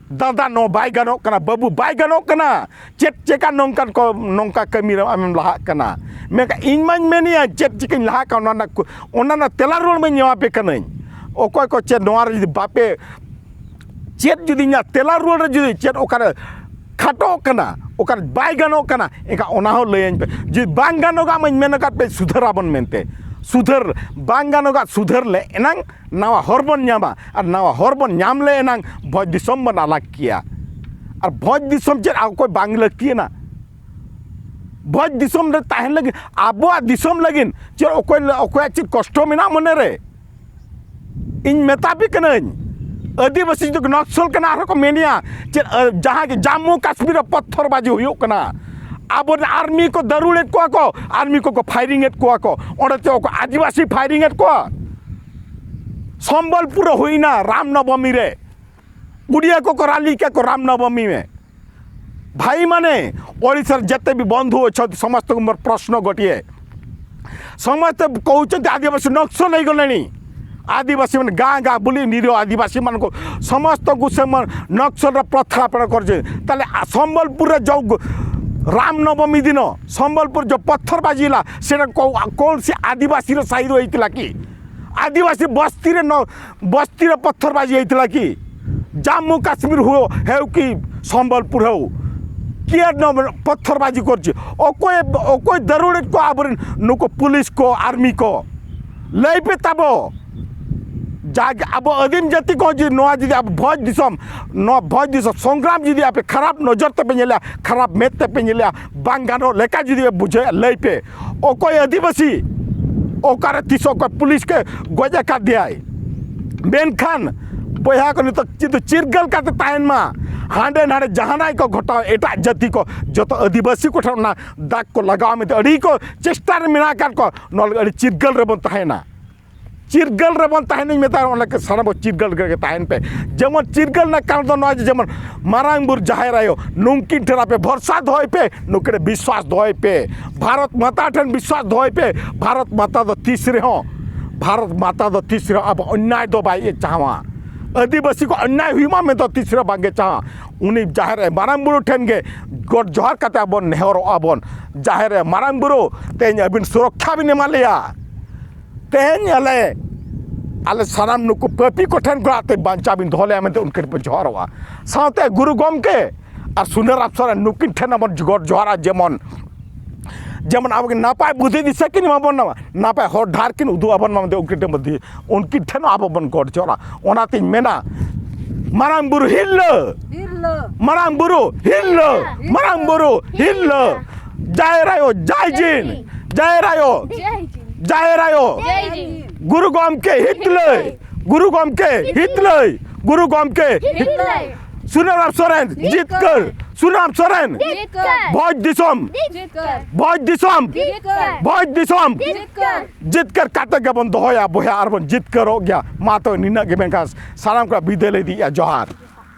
ᱫᱟᱫᱟ, ᱱᱚᱣᱟ ᱵᱟᱭ ᱜᱟᱱᱚᱜ ᱠᱟᱱᱟ, ᱵᱟᱹᱵᱩ, ᱵᱟᱭ ᱜᱟᱱᱚᱜ ᱠᱟᱱᱟ᱾ ᱪᱮᱫ ᱪᱮᱠᱟ ᱱᱚᱝᱠᱟᱱ ᱠᱚ, ᱱᱚᱝᱠᱟ ᱠᱟᱹᱢᱤ ᱨᱮ ᱟᱢᱮᱢ ᱞᱟᱦᱟᱜ ᱠᱟᱱᱟ? ᱢᱮᱱᱠᱷᱟᱱ ᱤᱧ ᱢᱟᱧ ᱢᱮᱱᱮᱫᱼᱟ, ᱪᱮᱫ ᱪᱤᱠᱟᱹᱧ ᱞᱟᱦᱟᱜ ᱠᱟᱱᱟ, ᱚᱱᱟ ᱨᱮᱱᱟᱜ ᱠᱩ-, ᱚᱱᱟ ᱨᱮᱱᱟᱜ ᱛᱮᱞᱟ ᱨᱩᱣᱟᱹᱲ ᱢᱟᱧ ᱮᱢᱟ ᱯᱮ ᱠᱟᱹᱱᱟᱹᱧ᱾ ᱚᱠᱚᱭ ᱠᱚ ᱪᱮᱫ ᱱᱚᱣᱟ ᱨᱮ ᱡᱩᱫᱤ ᱵᱟᱯᱮ, ᱪᱮᱫ ᱡᱩᱫᱤ ᱤᱧᱟᱹᱜ ᱛᱮᱞᱟ ᱨᱩᱣᱟᱹᱲ ᱨᱮ ᱡᱩᱫᱤ ᱪᱮᱫ ᱚᱠᱟᱨᱮ ᱠᱷᱟᱴᱚᱜ ᱠᱟᱱᱟ, ᱚᱠᱟᱨᱮ ᱵᱟᱭ ᱜᱟᱱᱚᱜ ᱠᱟᱱᱟ, ᱮᱱᱠᱷᱟᱱ ᱚᱱᱟ ᱦᱚᱸ ᱞᱟᱹᱭᱟᱹᱧ ᱯᱮ᱾ ᱡᱩᱫᱤ ᱵᱟᱝ ᱜᱟᱱᱚᱜᱟᱜ ᱢᱟᱧ ᱢᱮᱱ ᱟᱠᱟᱫ ᱯᱮ, ᱥᱩᱫᱷᱟᱹᱨᱟᱵᱚᱱ ᱢᱮᱱᱛᱮ, ᱥᱩᱫᱷᱟᱹᱨ, ᱵᱟᱝ ᱜᱟᱱᱚᱜᱟᱜ ᱥᱩᱫᱷᱟᱹᱨ ᱞᱮ ᱮᱱᱟᱝ ᱱᱟᱣᱟ ᱦᱚᱨ ᱵᱚᱱ ᱧᱟᱢᱟ, ᱟᱨ ᱱᱟᱣᱟ ᱦᱚᱨ ᱵᱚᱱ ᱧᱟᱢ ᱞᱮ ᱮᱱᱟᱝ ᱵᱷᱚᱡᱽ ᱫᱤᱥᱚᱢ ᱵᱚᱱ ᱟᱞᱟᱜᱽ ᱠᱮᱭᱟ᱾ ᱟᱨ ᱵᱷᱚᱡᱽ ᱫᱤᱥᱚᱢ ᱪᱮᱫ ᱚᱠᱚᱭ ᱵᱟᱝ ᱞᱟᱹᱠᱛᱤᱭᱟᱱᱟ? ᱵᱷᱚᱡᱽ ᱫᱤᱥᱚᱢ ᱨᱮ ᱛᱟᱦᱮᱱ ᱞᱟᱹᱜᱤᱫ, ᱟᱵᱚᱣᱟᱜ ᱫᱤᱥᱚᱢ ᱞᱟᱹᱜᱤᱫ ᱪᱮᱫ ᱚᱠᱚᱭ, ᱚᱠᱚᱭᱟᱜ ᱪᱮᱫ ᱠᱚᱥᱴᱚ ᱢᱮᱱᱟᱜ ᱢᱚᱱᱮ ᱨᱮ? ᱤᱧ ᱢᱮᱛᱟ ᱯᱮ ᱠᱟᱹᱱᱟᱹᱧ, ᱟᱹᱫᱤᱵᱟᱹᱥᱤ ᱫᱚ ᱱᱚᱠᱥᱚᱞ ᱠᱟᱱᱟ, ᱟᱨᱦᱚᱸ ᱠᱚ ᱢᱮᱱᱮᱜᱼᱟ ᱪᱮᱫ, ᱟ, ᱡᱟᱦᱟᱸ ᱜᱮ ᱡᱟᱢᱢᱩ ᱠᱟᱥᱢᱤᱨ ᱨᱮ ᱯᱚᱛᱷᱚᱨ ᱵᱟᱡᱤ ᱦᱩᱭᱩᱜ ᱠᱟᱱᱟ, ᱟᱵᱚᱨᱮᱱ ᱟᱨᱢᱤ ᱠᱚ ᱫᱟᱹᱨᱩᱲᱮᱫ ᱠᱚᱣᱟ ᱠᱚ, ᱟᱨᱢᱤ ᱠᱚᱠᱚ ᱯᱷᱟᱭᱨᱤᱝ ᱮᱫ ᱠᱚᱣᱟ ᱠᱚ, ᱚᱸᱰᱮ ᱪᱮᱫ ᱚᱠᱚᱭ ᱟᱹᱫᱤᱵᱟᱹᱥᱤ ᱯᱷᱟᱭᱨᱤᱝ ᱮᱫ ᱠᱚᱣᱟ? ᱥᱚᱢᱵᱚᱞᱯᱩᱨ ᱨᱮ ᱦᱩᱭᱱᱟ ᱨᱟᱢ ᱱᱚᱵᱚᱢᱤ ᱨᱮ, ᱩᱲᱤᱭᱟ ᱠᱚᱠᱚ ᱨᱟᱞᱤ ᱠᱮᱫ ᱠᱚ ᱨᱟᱢ ᱱᱚᱵᱚᱢᱤ ᱨᱮ᱾ ଭାଇମାନେ, ଓଡ଼ିଶାର ଯେତେ ବି ବନ୍ଧୁ ଅଛନ୍ତି, ସମସ୍ତଙ୍କୁ ମୋର ପ୍ରଶ୍ନ ଗୋଟିଏ। ସମସ୍ତେ କହୁଛନ୍ତି ଆଦିବାସୀ ନକ୍ସଲ ହେଇଗଲେଣି। ଆଦିବାସୀମାନେ ଗାଁ ଗାଁ ବୁଲି ନିରୀହ ଆଦିବାସୀମାନଙ୍କୁ, ସମସ୍ତଙ୍କୁ ସେମାନେ ନକ୍ସଲର ପ୍ରତ୍ୟାର୍ପଣ କରିଛନ୍ତି। ତାହେଲେ ଆ-, ସମ୍ବଲପୁରରେ ଯେଉଁ ଗ-, ରାମନବମୀ ଦିନ ସମ୍ବଲପୁର ଯେଉଁ ପଥର ବାଜିଲା, ସେଇଟା କୋଉ, କୌଣସି ଆଦିବାସୀର ସାହିରୁ ହେଇଥିଲା କି? ଆଦିବାସୀ ବସ୍ତିରେ ନ, ବସ୍ତିରେ ପଥର ବାଜି ହେଇଥିଲା କି? ଜାମ୍ମୁ କାଶ୍ମୀର ହଉ, ହେଉ କି ସମ୍ବଲପୁର ହଉ, କିଏ ନ ପଥର ବାଜି କରୁଛି? ଅକୋଏ, ଅକୋଏ ଦରୁଡ଼େ ᱠᱚ ᱟᱵᱚᱨᱮᱱ ᱱᱩᱠᱩ ᱯᱩᱞᱤᱥ ᱠᱚ, ᱟᱨᱢᱤ ᱠᱚ ᱞᱟᱹᱭ ᱯᱮ ᱛᱟᱵᱚ᱾ ᱡᱟᱜᱮ ᱟᱵᱚ ᱟᱹᱫᱤᱢ ᱡᱟᱹᱛᱤ ᱠᱚ ᱡᱩᱫᱤ ᱱᱚᱣᱟ ᱡᱩᱫᱤ ᱟᱵᱚ ᱵᱷᱚᱡᱽ ᱫᱤᱥᱚᱢ, ᱱᱚᱣᱟ ᱵᱷᱚᱡᱽ ᱫᱤᱥᱚᱢ ᱥᱚᱝᱜᱨᱟᱢ ᱡᱩᱫᱤ ᱟᱯᱮ ᱠᱷᱟᱨᱟᱯ ᱱᱚᱡᱚᱨ ᱛᱮᱯᱮ ᱧᱮᱞᱟ, ᱠᱷᱟᱨᱟᱯ ᱢᱮᱫ ᱛᱮᱯᱮ ᱧᱮᱞᱟ, ᱵᱟᱝ ᱜᱟᱱᱚᱜ ᱞᱮᱠᱟ ᱡᱩᱫᱤ ᱯᱮ ᱵᱩᱡᱷᱟᱹᱣᱮᱫᱼᱟ, ᱞᱟᱹᱭ ᱯᱮ᱾ ᱚᱠᱚᱭ ᱟᱹᱫᱤᱵᱟᱹᱥᱤ ᱚᱠᱟᱨᱮ ᱛᱤᱥ ᱚᱠᱚᱭ ᱯᱩᱞᱤᱥ ᱠᱮ ᱜᱚᱡ ᱟᱠᱟᱫᱮᱭᱟᱭ? ᱢᱮᱱᱠᱷᱟᱱ ᱵᱚᱭᱦᱟ ᱠᱚ, ᱱᱤᱛᱚᱜ ᱠᱤᱱᱛᱩ ᱪᱤᱨᱜᱟᱹᱞ ᱠᱟᱛᱮ ᱛᱟᱦᱮᱱ ᱢᱟ᱾ ᱦᱟᱸᱰᱮ ᱱᱟᱰᱮ ᱡᱟᱦᱟᱱᱟᱜ ᱠᱚ ᱜᱷᱚᱴᱟᱣ, ᱮᱴᱟᱜ ᱡᱟᱹᱛᱤ ᱠᱚ ᱡᱚᱛᱚ ᱟᱹᱫᱤᱵᱟᱹᱥᱤ ᱠᱚᱴᱷᱮᱱ ᱚᱱᱟ ᱫᱟᱜᱽ ᱠᱚ ᱞᱟᱜᱟᱣ ᱢᱮᱱᱛᱮ ᱟᱹᱰᱤ ᱠᱚ ᱪᱮᱥᱴᱟ ᱨᱮ ᱢᱮᱱᱟᱜ ᱟᱠᱟᱫ ᱠᱚᱣᱟ᱾ ᱱᱚᱣᱟ ᱞᱟᱹᱜᱤᱫ ᱟᱹᱰᱤ ᱪᱤᱨᱜᱟᱹᱞ ᱨᱮᱵᱚᱱ ᱛᱟᱦᱮᱱᱟ᱾ ᱪᱤᱨᱜᱟᱹᱞ ᱨᱮᱵᱚᱱ ᱛᱟᱦᱮᱱ, ᱤᱧ ᱢᱮᱛᱟ ᱚᱱᱟ ᱠᱚ ᱥᱟᱱᱟᱢ ᱵᱚ ᱪᱤᱨᱜᱟᱹᱞ ᱨᱮᱜᱮ ᱛᱟᱦᱮᱱ ᱯᱮ᱾ ᱡᱮᱢᱚᱱ ᱪᱤᱨᱜᱟᱹᱞ ᱨᱮᱱᱟᱜ ᱠᱟᱨᱚᱱ ᱫᱚ ᱱᱚᱣᱟ ᱡᱮ ᱡᱮᱢᱚᱱ ᱢᱟᱨᱟᱝ ᱵᱩᱨᱩ ᱡᱟᱦᱮᱨ ᱟᱭᱳ ᱱᱩᱝᱠᱤᱱ ᱴᱷᱮᱱ ᱟᱯᱮ ᱵᱷᱚᱨᱥᱟ ᱫᱚᱦᱚᱭ ᱯᱮ, ᱱᱩᱠᱤᱱ ᱴᱷᱮᱱ ᱵᱤᱥᱣᱟᱥ ᱫᱚᱦᱚᱭ ᱯᱮ, ᱵᱷᱟᱨᱚᱛ ᱢᱟᱛᱟ ᱴᱷᱮᱱ ᱵᱤᱥᱣᱟᱥ ᱫᱚᱦᱚᱭ ᱯᱮ᱾ ᱵᱷᱟᱨᱚᱛ ᱢᱟᱛᱟ ᱫᱚ ᱛᱤᱥ ᱨᱮᱦᱚᱸ, ᱵᱷᱟᱨᱚᱛ ᱢᱟᱛᱟ ᱫᱚ ᱛᱤᱥ ᱨᱮᱦᱚᱸ ᱟᱵᱚ ᱚᱱᱱᱟᱭ ᱫᱚ ᱵᱟᱭ ᱪᱟᱦᱟᱣᱟ, ᱟᱹᱫᱤᱵᱟᱹᱥᱤ ᱠᱚ ᱚᱱᱱᱟᱭ ᱦᱩᱭᱩᱜ ᱢᱟ ᱢᱮᱱᱛᱮ ᱛᱤᱥ ᱨᱮᱦᱚᱸ ᱵᱟᱝᱜᱮ ᱪᱟᱦᱟᱣᱟ᱾ ᱩᱱᱤ ᱡᱟᱦᱮᱨ ᱟᱭᱳ ᱢᱟᱨᱟᱝ ᱵᱩᱨᱩ ᱴᱷᱮᱱ ᱜᱮ ᱜᱚᱰ ᱡᱚᱦᱟᱨ ᱠᱟᱛᱮ ᱟᱵᱚ ᱱᱮᱦᱚᱨᱚᱜᱼᱟ ᱵᱚᱱ, ᱡᱟᱦᱮᱨ ᱟᱭᱳ ᱢᱟᱨᱟᱝ ᱵᱩᱨᱩ, ᱛᱮᱦᱮᱧ ᱟᱹᱵᱤᱱ ᱥᱩᱨᱚᱠᱠᱷᱟ ᱵᱤᱱ ᱮᱢᱟ ᱞᱮᱭᱟ, ᱛᱮᱦᱮᱧ ᱟᱞᱮ, ᱟᱞᱮ ᱥᱟᱱᱟᱢ ᱱᱩᱠᱩ ᱯᱟᱹᱯᱤ ᱠᱚᱴᱷᱮᱱ ᱠᱷᱚᱱᱟᱜ ᱛᱮ ᱵᱟᱧᱪᱟᱣ ᱵᱤᱱ ᱫᱚᱦᱚ ᱞᱮᱭᱟ ᱢᱮᱱᱛᱮ ᱩᱱᱠᱤᱱ ᱵᱚᱱ ᱡᱚᱦᱟᱨᱚᱜᱼᱟ᱾ ᱥᱟᱶᱛᱮ ᱜᱩᱨᱩ ᱜᱚᱢᱠᱮ ᱟᱨ ᱥᱩᱱᱟᱹᱨᱟᱢ ᱥᱚᱨᱮᱱ ᱱᱩᱠᱤᱱ ᱴᱷᱮᱱ ᱦᱚᱸᱵᱚᱱ ᱜᱚᱰ ᱡᱚᱦᱟᱨᱟ, ᱡᱮᱢᱚᱱ, ᱡᱮᱢᱚᱱ ᱟᱵᱚ ᱱᱟᱯᱟᱭ ᱵᱩᱫᱷᱤ ᱫᱤᱥᱟᱹ ᱠᱤᱱ ᱮᱢᱟ ᱵᱚᱱ ᱢᱟ, ᱱᱟᱯᱟᱭ ᱦᱚᱨ ᱰᱟᱦᱟᱨ ᱠᱤᱱ ᱩᱫᱩᱜ ᱟᱵᱚᱱ ᱢᱟ ᱢᱮᱱᱛᱮ ᱩᱱᱠᱤᱱ ᱴᱷᱮᱱ ᱵᱚᱱ ᱫᱤ-, ᱩᱱᱠᱤᱱ ᱴᱷᱮᱱ ᱦᱚᱸ ᱟᱵᱚ ᱵᱚᱱ ᱜᱚᱰ ᱡᱚᱦᱟᱨᱟ᱾ ᱚᱱᱟᱛᱤᱧ ᱢᱮᱱᱟ, ᱢᱟᱨᱟᱝ ᱵᱩᱨᱩ ᱦᱤᱨᱞᱟᱹ, ᱦᱤᱨᱞᱟᱹ᱾ ᱢᱟᱨᱟᱝ ᱵᱩᱨᱩ ᱦᱤᱨᱞᱟᱹ, ᱦᱤᱨᱞᱟᱹ᱾ ᱢᱟᱨᱟᱝ ᱵᱩᱨᱩ ᱦᱤᱨᱞᱟᱹ᱾ ᱡᱟᱦᱮᱨ ᱟᱭᱳ ᱡᱟᱭ ᱡᱤᱱ, ᱡᱟᱦᱮᱨ ᱟᱭᱳ ᱡᱟᱭ ᱡᱤᱱ᱾ ᱡᱟᱦᱮᱨ ᱟᱭᱳ, ᱡᱟᱭ ᱡᱤᱱ᱾ ᱜᱩᱨᱩ ᱜᱚᱢᱠᱮ ᱦᱤᱛᱞᱟᱹᱭ, ᱜᱩᱨᱩ ᱜᱚᱢᱠᱮ ᱦᱤᱛᱞᱟᱹᱭ, ᱜᱩᱨᱩ ᱜᱚᱢᱠᱮ ᱦᱤᱛᱞᱟᱹᱭ᱾ ᱥᱩᱱᱟᱹᱨᱟᱢ ᱥᱚᱨᱮᱱ ᱡᱤᱛᱠᱟᱹᱨ᱾ ᱡᱤᱛᱠᱟᱹᱨ, ᱥᱩᱱᱟᱹᱨᱟᱢ ᱥᱚᱨᱮᱱ᱾ ᱡᱤᱛᱠᱟᱹᱨ᱾ ᱵᱷᱚᱡᱽ ᱫᱤᱥᱚᱢ, ᱡᱤᱛᱠᱟᱹᱨ᱾ ᱵᱷᱚᱡᱽ ᱫᱤᱥᱚᱢ, ᱡᱤᱛᱠᱟᱹᱨ᱾ ᱵᱷᱚᱡᱽ ᱫᱤᱥᱚᱢ᱾ ᱡᱤᱛᱠᱟᱹᱨ᱾ ᱡᱤᱛᱠᱟᱹᱨ ᱠᱟᱛᱮ ᱜᱮᱵᱚᱱ ᱫᱚᱦᱚᱭᱟ ᱵᱚᱭᱦᱟ, ᱟᱨ ᱵᱚᱱ ᱡᱤᱛᱠᱟᱹᱨᱚᱜ ᱜᱮᱭᱟ᱾ ᱢᱟ ᱛᱚ ᱱᱤᱱᱟᱹᱜ ᱜᱮ ᱢᱮᱱᱠᱷᱟᱱ ᱥᱟᱱᱟᱢ ᱠᱚ ᱵᱤᱫᱟᱹᱭ ᱞᱮ ᱤᱫᱤᱭᱮᱫᱼᱟ᱾ ᱡᱚᱦᱟᱨ᱾